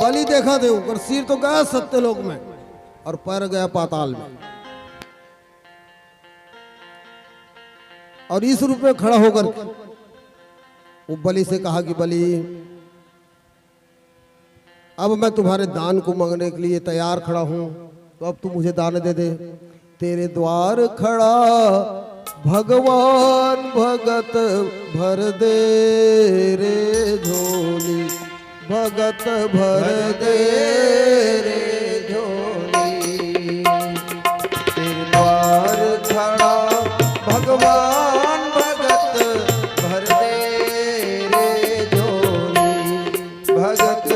बलि देखा थे, ओकर सिर तो गया सत्यलोक में और पैर गया पाताल में। और इस रूप में खड़ा होकर वो बलि से कहा कि बलि, अब मैं तुम्हारे दान को मांगने के लिए तैयार खड़ा हूं, तो अब तू मुझे दान दे दे। तेरे द्वार खड़ा भगवान भगत भर दे रे झोली, भगत भर दे रे झोली। तेरे द्वार खड़ा भगवान भगत भर दे रे झोली, भगत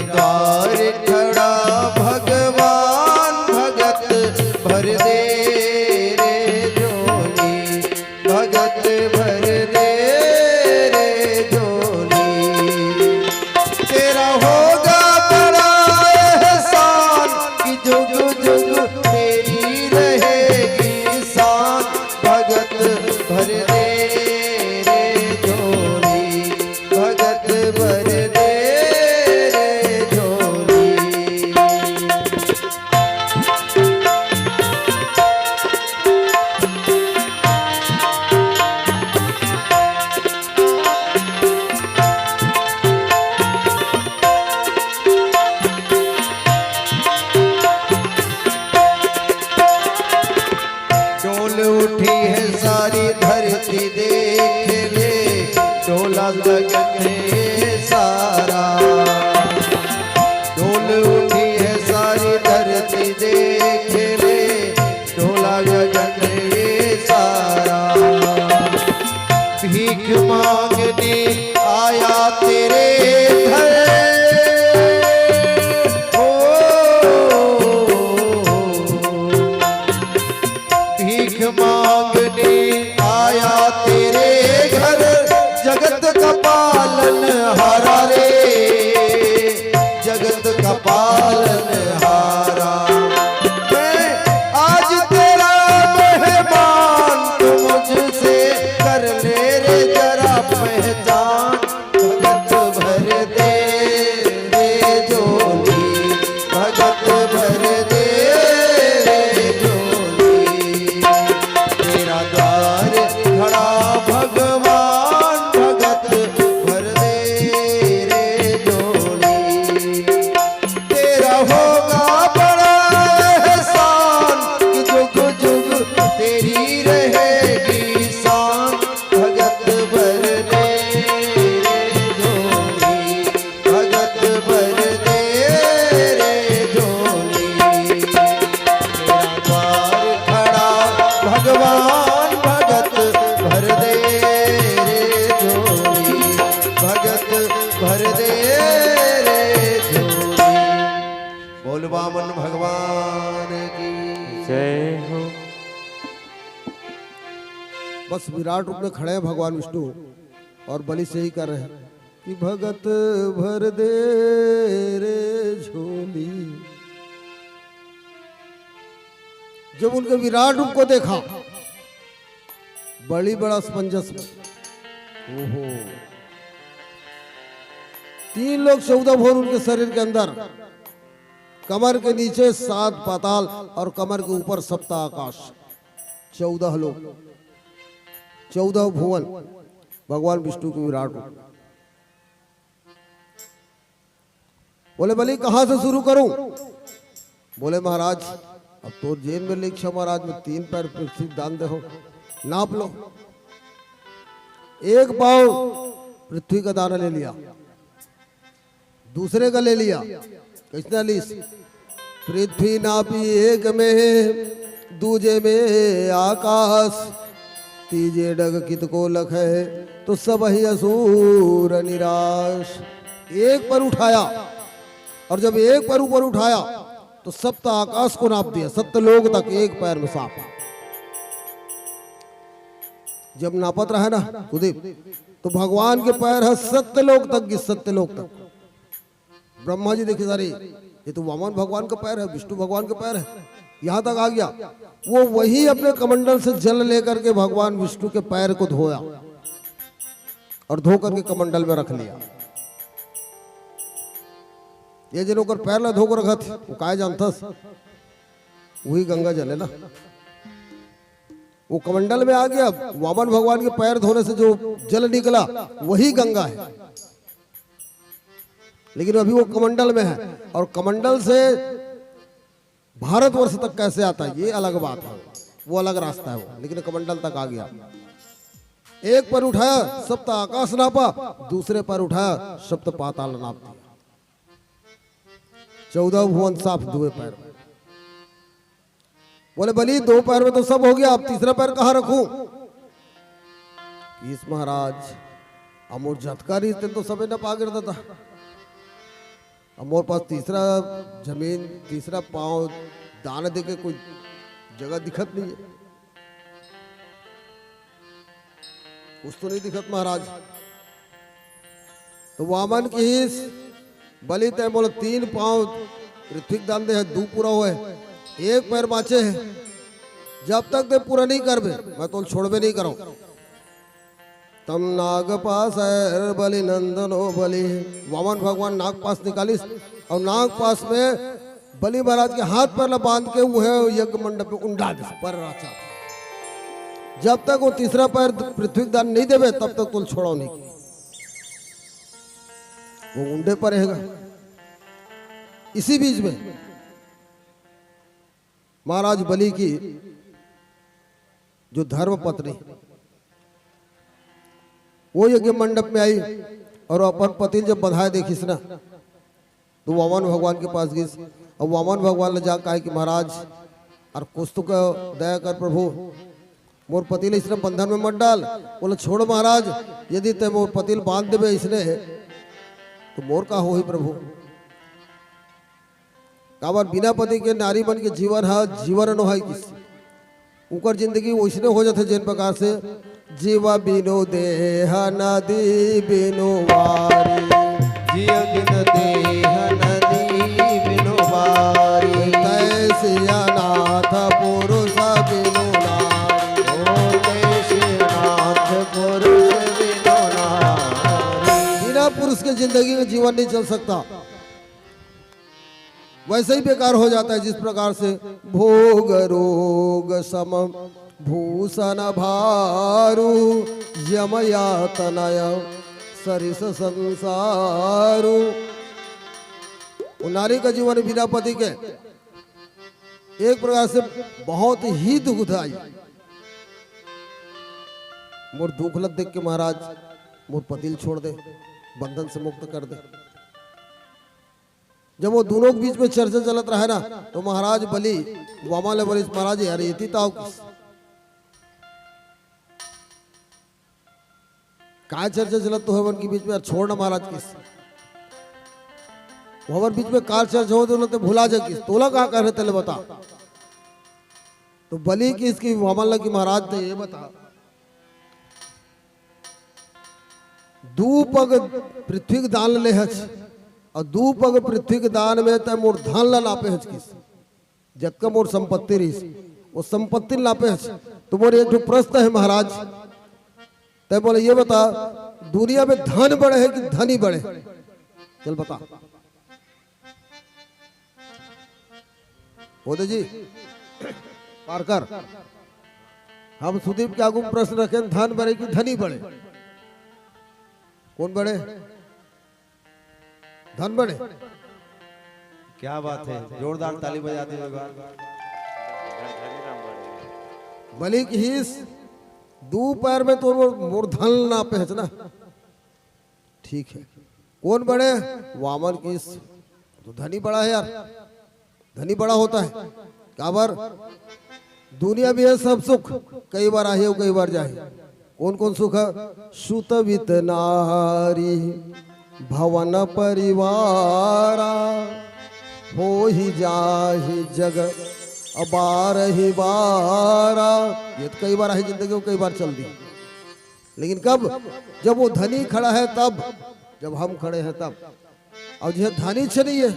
द्वार खड़ा भगवान, भगत भर दे रे झोली, भगत भर दे रे झोली। तेरा होगा बड़ा एहसान कि जुग जुग तेरी रहेगी शान, भगत भर दे रे झोली, भगत भर दे रे झोली। डोल उठी है सारी धरती, देख ले डोला गगन है सारा। डोल उठी है सारी धरती, देख ले डोला गगन ये सारा। भीख मांगने आया तेरे घर, ओ, भीख मांगने आया तेरे घर, जगत का पालन हारा रे, जगत का पालन हारा। मैं आज तेरा मेहमान, तू मुझसे कर ले रे जरा पहचान। भगत भर दे रे झोली, भगत भर दे रे झोली। तेरा द्वार खड़ा भगवान, भगत भर दे रे झोली। तेरा होगा बड़ा एहसान कि जुग जुग तेरी रहेगी शान। भगत भर दे रे झोली, भगत भर दे रे झोली। तेरा द्वार खड़ा भगवान, भगत भर दे रे झोली, भगत भर दे रे झोली। बोल वामन भगवान की जय हो। बस विराट रूप में खड़े हैं भगवान विष्णु और बलि से ही कर रहे हैं कि भगत भर दे रे झोली। जब उनके विराट रूप को देखा, बड़ी बड़ा असमंजस में, ओहो, तीन लोक चौदह भुवन उनके शरीर के अंदर, कमर के नीचे सात पाताल और कमर के ऊपर सप्त आकाश, चौदह लोक, चौदह भुवन, भगवान विष्णु के विराट रूप। बोले, बलि, कहाँ से शुरू करूं? बोले, महाराज, अब तो जेन में लिखा महाराज, में तीन पैर पृथ्वी दान दे हो, नाप लो। एक पाँव पृथ्वी का दाना ले लिया, दूसरे का ले लिया। कैसना लीस? पृथ्वी नापी एक में, दूजे में आकाश, तीजे डग कितको लखे, तो सब ही असुर निराश। एक पर उठाया, और जब एक पर ऊपर उठाया, तो सप्त आकाश को नाप दिया, सत्य लोक तक एक पैर में साफ। जब नापत रहा ना कुलदीप, तो भगवान के पैर है सत्य लोक तक की, सत्य लोक तक। ब्रह्मा जी देखे, "अरे, ये तो वामन भगवान का पैर है, विष्णु भगवान का पैर है, यहाँ तक आ गया।" वो वही अपने कमंडल से जल लेकर के भगवान विष्णु के पैर को धोया और धो करके कमंडल में रख लिया। ये जिन ओकर पैर ला धो के रखत, वो काय जानथस? वही गंगा जल है ना। वो कमंडल में आ गया, वामन भगवान के पैर धोने से जो जल निकला, वही गंगा है। लेकिन अभी वो कमंडल में है, और कमंडल से भारतवर्ष तक कैसे आता है, ये अलग बात है, वो अलग रास्ता है वो, लेकिन कमंडल तक आ गया। एक पर उठाया, सप्त आकाश नापा, दूसरे पर उठाया, सप्त पाताल नाप दिया। चौदह भुवन साफ दुए पैर में। बोले, "बलि, दो पैर में तो सब हो गया, अब तीसरा पैर कहाँ रखूं?" ईस महाराज, अमोर जतका रहिस तेन तो सबे नपा गिर देता। अब मोर पास तीसरा जमीन, तीसरा पांव दान दे के कोई जगह दिखत नहीं है, कुछ तो नहीं दिखत महाराज। तो वामन किहिस, "बलि तैं मोला तीन पांव पृथ्वी के दान दे हे, दू पूरा होए, एक पैर बांचे हे, जब तक तैं पूरा नहीं करबे, मैं तोला छोड़बे नहीं करंव।" तम नागपासैर्बलिनंदनो बलि। वामन भगवान नागपास निकालिस अउ नागपास में बलि महाराज के हाथ पैर ला बांध के उहें यज्ञ मंडप में उंडा दिस, पर राचा। जब तक वो तीसरा पैर पृथ्वी के दान नहीं देबे, तब तक तोला छोड़ंव नहीं। वो उंडे पर रहेगा। इसी बीच में महाराज बलि की जो धर्म पत्नी, वो यज्ञ मंडप में आई अउ अपन पति ल जब बधाए देखिस ना, तो वामन भगवान के पास गिस। अब वामन भगवान ला जा कहे कि महाराज, अउ कुछ तो कर, दया कर प्रभु, मोर पति ला इसने बंधन में मत डाल। बोले, छोड़ महाराज, यदि तैं मोर पति ला बांध देबे इसने, तो मोर का होही प्रभु? काबर बिना पति के नारी मन के जीवन ह जीवन नोहय किस। उनकर जिंदगी वैसने हो जाथे, जेन प्रकार से जीव बिनु देह नदी बिनु वारी। जीव बिनु देह नदी बिनु वारी। तैसे अनाथ पुरुष बिनु नारी। ओ तैसे अनाथ पुरुष बिनु नारी। बिना पुरुष के जिंदगी का जीवन नहीं चल सकता। वैसे ही बेकार हो जाता है जिस प्रकार से भोग रोग सम भूषण भारू यम यातनय सरिस संसारू। वो नारी का जीवन बिना पति के एक प्रकार से बहुत ही दुखदाई। मोर दुख ल देख के महाराज मोर पति ल छोड़ दे, बंधन से मुक्त कर दे। जब वो दोनों के बीच में चर्चा चलत रहे ना, तो महाराज बलि वामन ले बोलिस, महाराज, यार, एती त आव किस। का चर्चा चलत तो हमन के बीच में, यार, छोड़ ना महाराज किस। वो हमर बीच में का चर्चा होत हे, तैं भुला जा किस। तोला का करे तेला बता। तो बलि किहिस कि वामन ला कि महाराज, तैं ये बता, दू पग पृथ्वी के दान ले हच, अउ दू पग पृथ्वी के दान में तैं मोर धन ला नापे हच किस, जतका मोर संपत्ति रहिस, वो संपत्ति ला नापे हच। तो मोर एक ठो प्रश्न हे महाराज, तैं मोला ये बता, दुनिया में धन बड़े हे कि धनी बड़े? चल बता। होदे जी, पारकर, हम सुदीप के आगू में प्रश्न रखेन, धन बड़े कि धनी बड़े? कोन बड़े? धन बड़े। क्या बात है, जोरदार ताली बजा दीजिए एक बार। बलि किहिस, दू पैर में तोर मोर धन नापे हच ना। ठीक है, कोन बड़े? वामन किहिस, तो धनी बड़ा हे यार, धनी बड़ा होता है। काबर? दुनिया में ये सब सुख कई बार आही अउ कई बार जाही। कोन कोन सुख हे? सुत वित नारी भवन परिवारा, होही जाही जग अबारही बारा। ये तो कई बार आही जिंदगी में, कई बार चल दी। लेकिन कब? जब वो धनी खड़ा है तब, जब हम खड़े हैं तब। अउ जे धनी छे नहीं है,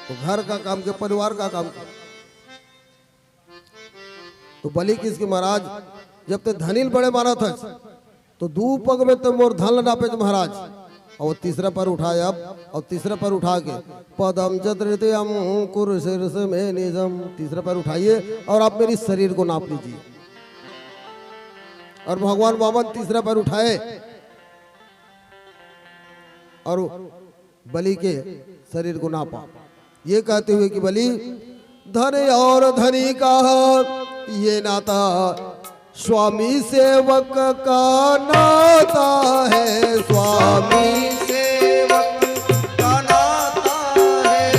तो घर का काम के, परिवार का काम के। तो बलि किहिस कि महाराज, जब तैं धनी ल बड़े मानत हस, तो दू पग में तैं मोर धन ल नापे हच महाराज। अउ तीसरा पैर उठाए अब, अउ तीसरा पैर उठा के, पदम च तृतीयम कुरु शीर्ष में निजम, तीसरा पैर उठाइए अउ आप मेरी शरीर को नाप लीजिए। अउ भगवान वामन तीसरा पैर उठाए अउ बलि के शरीर को नापा, ये कहते हुए कि बलि, धन अउ धनी का ये नाता, स्वामी सेवक का नाता है, स्वामी सेवक का नाता है।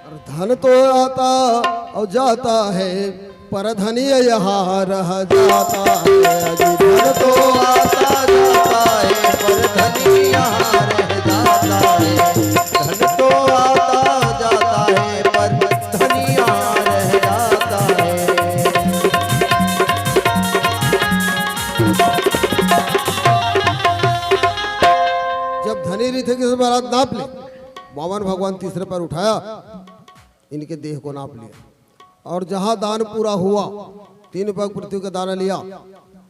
अउ धन तो आता अउ जाता है, पर धनी यहाँ रह जाता है। अजी, धन तो आता जाता है, पर धनी यहाँ रह जाता है। धनी रहिथे कि महाराज नाप ले। वामन भगवान तीसरे पैर उठाया, इनके देह को नाप लिया। और जहां दान पूरा हुआ, तीन पग पृथ्वी का दान लिया।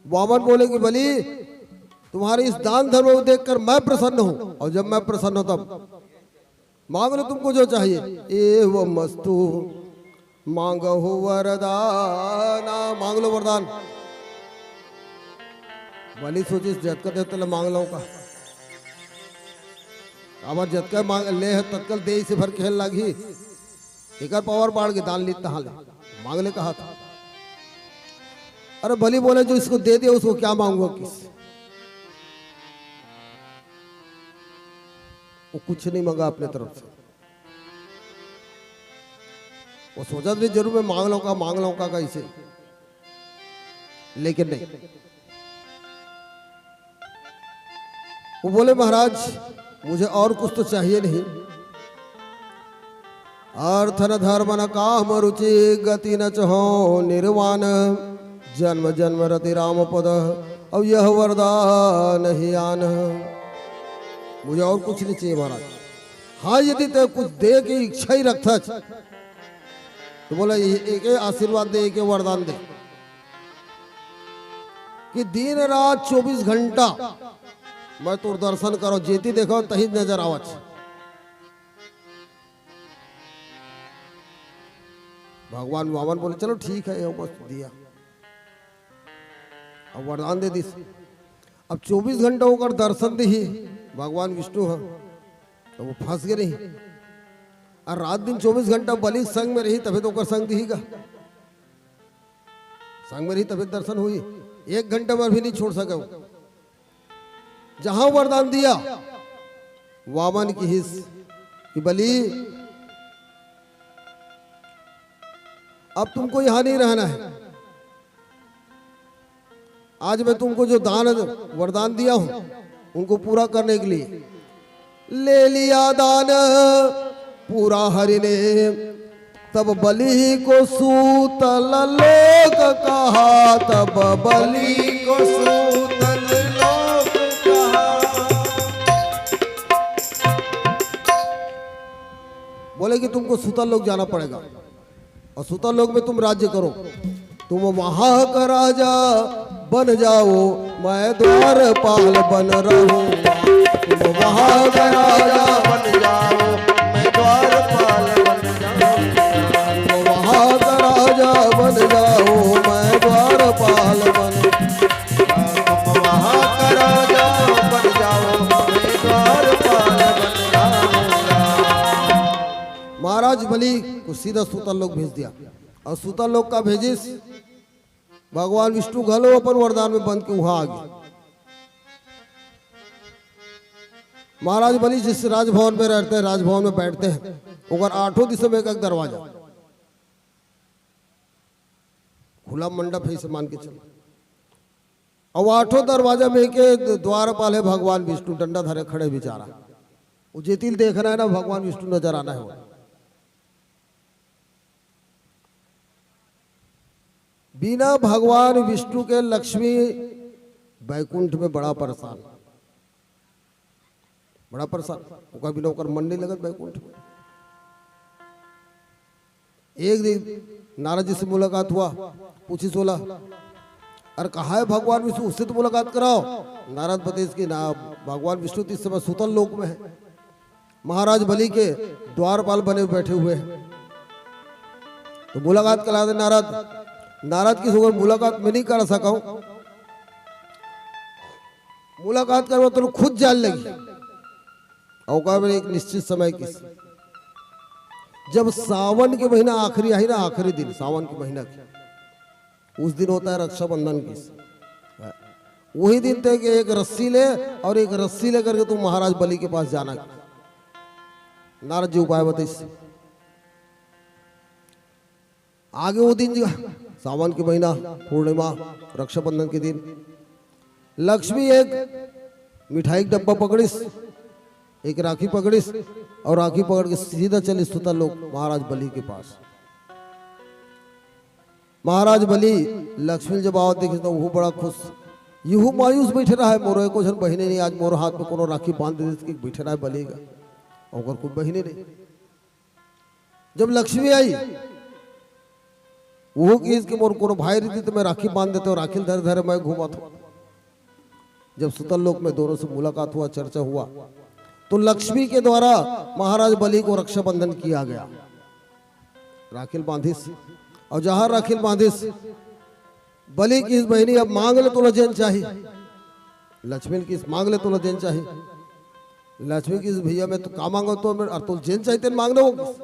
वामन बोले कि बलि, तुम्हारे इस दान धर्म को देखकर मैं प्रसन्न हूं, और जब मैं प्रसन्न हूं तब मांग लो तुमको जो चाहिए। एवं अस्तु, मांगहु वरदाना, मांग लो वरदान। बलि सोचिस, जतका दे तले मांग लूं का। काबर जतका मांग ले हे, ततका ल दे, इसे भर खेल लागी। एकर पावर बाढ़ के दान लीत तहां ले। मांग ले कहा था। अरे बलि बोले, जो इसको दे दिया, उसको क्या मांगूंगा किस? वो कुछ नहीं मांगा अपने तरफ से। वो सोचा था, जरूर मैं मांग लूं का, मांग लूं का, कैसे, लेकिन नहीं। वो बोले, महाराज, मुझे और कुछ तो चाहिए नहीं। अर्थ न धर्म न काम रुचि, गति न चहो निर्वाण, जन्म जन्म रति राम पद, अब यह वरदान ही आन। मुझे और कुछ नहीं चाहिए महाराज। हाँ, यदि तैं कुछ दे के इच्छा ही रखथस, तो बोला, ये एक आशीर्वाद दे, एक वरदान दे कि दिन रात चौबीस घंटा मैं तोर दर्शन करो, जेती देखो तही नजर आवच। भगवान वामन बोले, चलो ठीक है, ये बस दिया। अब वरदान दे दिस। अब चौबीस घंटा ओकर दर्शन दिही भगवान विष्णु ह, तो वो फंस गे नहीं। और रात दिन चौबीस घंटा बलि संग में रही, तभी तो ओकर संग दिही का। संग में रही तभी दर्शन हुई। एक घंटा भर भी नहीं छोड़ सके वो। जहां वरदान दिया, वामन किहिस कि बलि, अब तुमको यहां नहीं रहना है। आज मैं तुमको जो दान वरदान दिया हूं, उनको पूरा करने के लिए ले लिया दान पूरा हरि ने। तब बलि को सूतल लोक कहा, तब बलि को सूतल लोक कहा। बोले कि तुमको सूतल लोक जाना पड़ेगा। और सूतल लोक में तुम राज्य करो। तुम वहां का राजा बन जाओ, मैं द्वारपाल बन रहूंगा। तुम वहां का राजा बन जाओ, मैं द्वारपाल बन जाऊंगा। तुम वहां का राजा बन जाओ, मैं द्वारपाल बन, तुम वहां का राजा बन जाओ, मैं द्वारपाल बन जाऊंगा। महाराज बलि को सीधा सूतल लोक भेज दिया। और सूतल लोक का भेजिस, भगवान विष्णु घलो अपन वरदान में बंद के उहां आ गे। महाराज बलि जिस राजभवन में रहते हैं, राजभवन में बैठते हैं, ओकर आठों दिशा में एक एक दरवाजा, खुला मंडप है, इसे मान के चलो। अब आठों दरवाजा में एक एक द्वारपाल है, भगवान विष्णु डंडा धरे खड़े बेचारा। वो जेती ल देखना है ना, भगवान विष्णु नजर आना है वो। बिना भगवान विष्णु के लक्ष्मी बैकुंठ में बड़ा परेशान, बड़ा परेशान। ओकर बिना ओकर मन नहीं लगत बैकुंठ में। एक दिन नारद जी से मुलाकात हुआ, पूछिस ओला, "अरे कहाँ है भगवान विष्णु, उससे तो मुलाकात कराओ।" नारद बताइस कि ना, भगवान विष्णु तो इस समय सूतल लोक में है, महाराज बलि के द्वारपाल बने बैठे हुए हैं। तो मुलाकात करा दे नारद। नारद किस ओकर मुलाकात मैं नहीं करा सका हूं, मुलाकात करवा तो खुद जान लगी। और ओकर एक निश्चित समय किस, जब सावन के महीना आखिरी आई ना, आखिरी दिन सावन के महीना के, उस दिन होता है रक्षाबंधन किस। वही दिन तय के एक रस्सी ले और एक रस्सी लेकर के तुम महाराज बलि के पास जाना। नारद जी उपाय बताइस। आगे वो दिन जी, सावन के महीना, पूर्णिमा, रक्षाबंधन के दिन, लक्ष्मी एक मिठाई के डब्बा पकड़िस, एक राखी पकड़िस और राखी पकड़ के सीधा चलिस सूतल लोक महाराज बलि के पास। महाराज बलि लक्ष्मी जब आवत देखिस तो वो बड़ा खुश। यहू मायूस बैठे रहा है, मोरो एको झन बहिनी नहीं, आज मोरो हाथ में कोनो राखी बांध दे देते कि बैठे रहा है बली का, ओकर कोई बहिनी नहीं। जब लक्ष्मी आई, वो किहिस कि मोर कोनो भाई रहती तो मैं राखी बांध देते, राखी धरे धरे मैं घूमत हूँ। जब सुतल लोक में दोनों से मुलाकात हुआ, चर्चा हुआ, तो लक्ष्मी के द्वारा महाराज बलि को रक्षाबंधन किया गया। राखिल बांधिस, और जहां राखिल बांधिस, बलि किहिस, बहिनी, अब मांग ले, तोला जेन चाही। लक्ष्मी किहिस, मांग ले, तोला जेन चाही। लक्ष्मी किहिस, भैया, मैं तो का मांगो तो, मैं, और तोला जेन चाही तेन मांग ले, वो किहिस।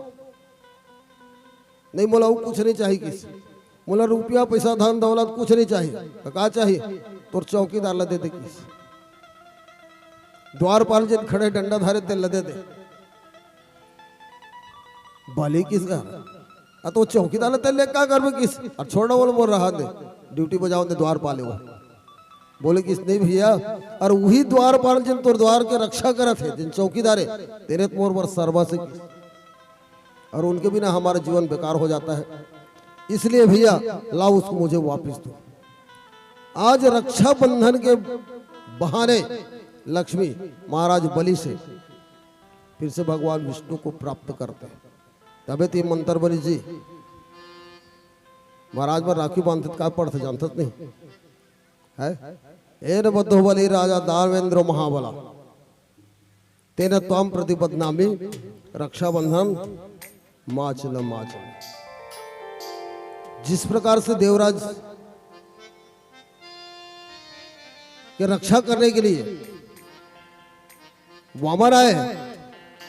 नहीं, मोला वो कुछ नहीं चाही किहिस। मोला रुपया, पैसा, धन, दौलत कुछ नहीं चाही। तो का चाही? तोर चौकीदार ला दे दे किहिस। द्वारपाल जेन खड़े डंडा धारे तेला दे दे। बलि किहिस, आ तो चौकीदार ला तेला का करबे किहिस? और छोड़ ना, बोल, मोर रहा दे, ड्यूटी बजाओ दे, द्वारपाल है वो। बोले किहिस, नहीं भैया, और वही द्वारपाल जिन तोर द्वार के रक्षा करत है, जिन चौकीदार है, तेने तो मोर बर सर्वस्व किहिस। और उनके बिना हमारा जीवन बेकार हो जाता है। इसलिए भैया, लाओ उसको मुझे वापस दो। आज रक्षाबंधन के बहाने लक्ष्मी महाराज बलि से फिर से भगवान विष्णु को प्राप्त करते हैं। तबे तो ये मंत्र बनी जी, महाराज बर राखी बांधत का पढ़त जानत नहीं है। एन बद्धो बलि राजा दानवेंद्र महाबला, तेन त्वाम प्रति बध्नामि रक्षाबंधन माचल माचल। जिस प्रकार से देवराज के रक्षा करने के लिए वामन आए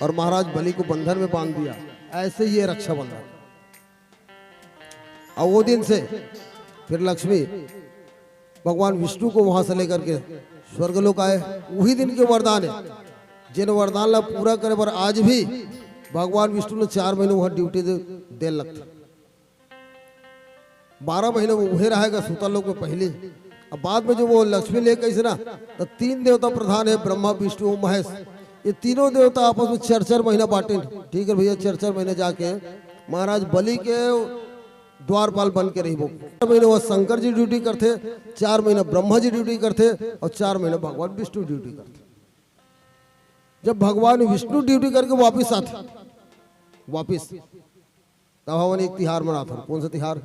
और महाराज बलि को बंधन में बांध दिया, ऐसे ही ये रक्षाबंधन। और वो दिन से फिर लक्ष्मी भगवान विष्णु को वहां से लेकर के स्वर्गलोक आए। वही दिन के वरदान है, जिन वरदान ला पूरा करे बर आज भी भगवान विष्णु ने चार महीने वहां ड्यूटी दे, दे लगता। बारह महीने वो उहे रहेगा सुतल लोक में पहले। अब बाद में जो वो लक्ष्मी लेके आई ना, तो तीन देवता प्रधान है, ब्रह्मा, विष्णु और महेश। ये तीनों देवता आपस में चार चार महीना बांटे। ठीक है भैया, चार चार महीने जाके महाराज बलि के द्वारपाल बन के रहिबो। चार महीने वो शंकर जी ड्यूटी करते, चार महीने ब्रह्मा जी ड्यूटी करते और चार महीने भगवान विष्णु ड्यूटी करते। जब भगवान विष्णु ड्यूटी करके वापस आते, वापस, तब हमन एक तिहार मनाथन। कौन सा तिहार?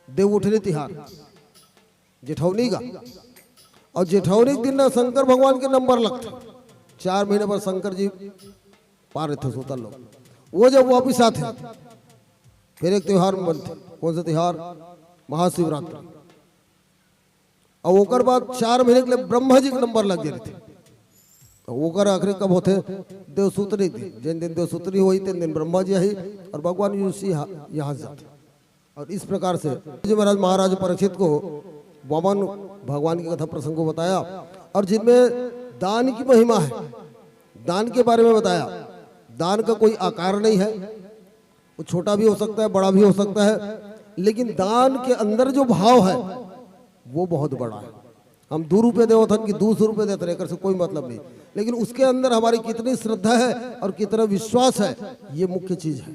देव उठनी तिहार, जेठौनी का। और जेठौनी के दिन ना शंकर भगवान के नंबर लगता, चार महीने बाद शंकर जी पार रहते सुतल लोक। वो जब वापस आते, फिर एक त्योहार बनते। कौन सा त्योहार? महाशिवरात्रि। और ओकर बाद चार महीने के लिए ब्रह्मा जी के नंबर लग जाते। तो ओकर आखिरी कब होते? देवसुतनी दिन। जिन दिन देवसुतनी होई, तेन दिन ब्रह्मा जी आई और भगवान विष्णु यहाँ, यहाँ से जाते। और इस प्रकार से जी महाराज, महाराज परीक्षित को वामन भगवान की कथा प्रसंग को बताया, और जिनमें दान की महिमा है, दान के बारे में बताया। दान का कोई आकार नहीं है, वो छोटा भी हो सकता है, बड़ा भी हो सकता है, लेकिन दान के अंदर जो भाव है, वो बहुत बड़ा है। हम दो रुपये देवत हन कि दो सौ रुपये देत हन, एकर से कोई मतलब नहीं, लेकिन उसके अंदर हमारी कितनी श्रद्धा है और कितना विश्वास है, ये मुख्य चीज है।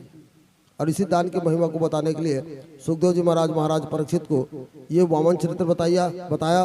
और इसी दान की महिमा को बताने के लिए सुखदेव जी महाराज, महाराज परीक्षित को ये वामन चरित्र बताया बताया।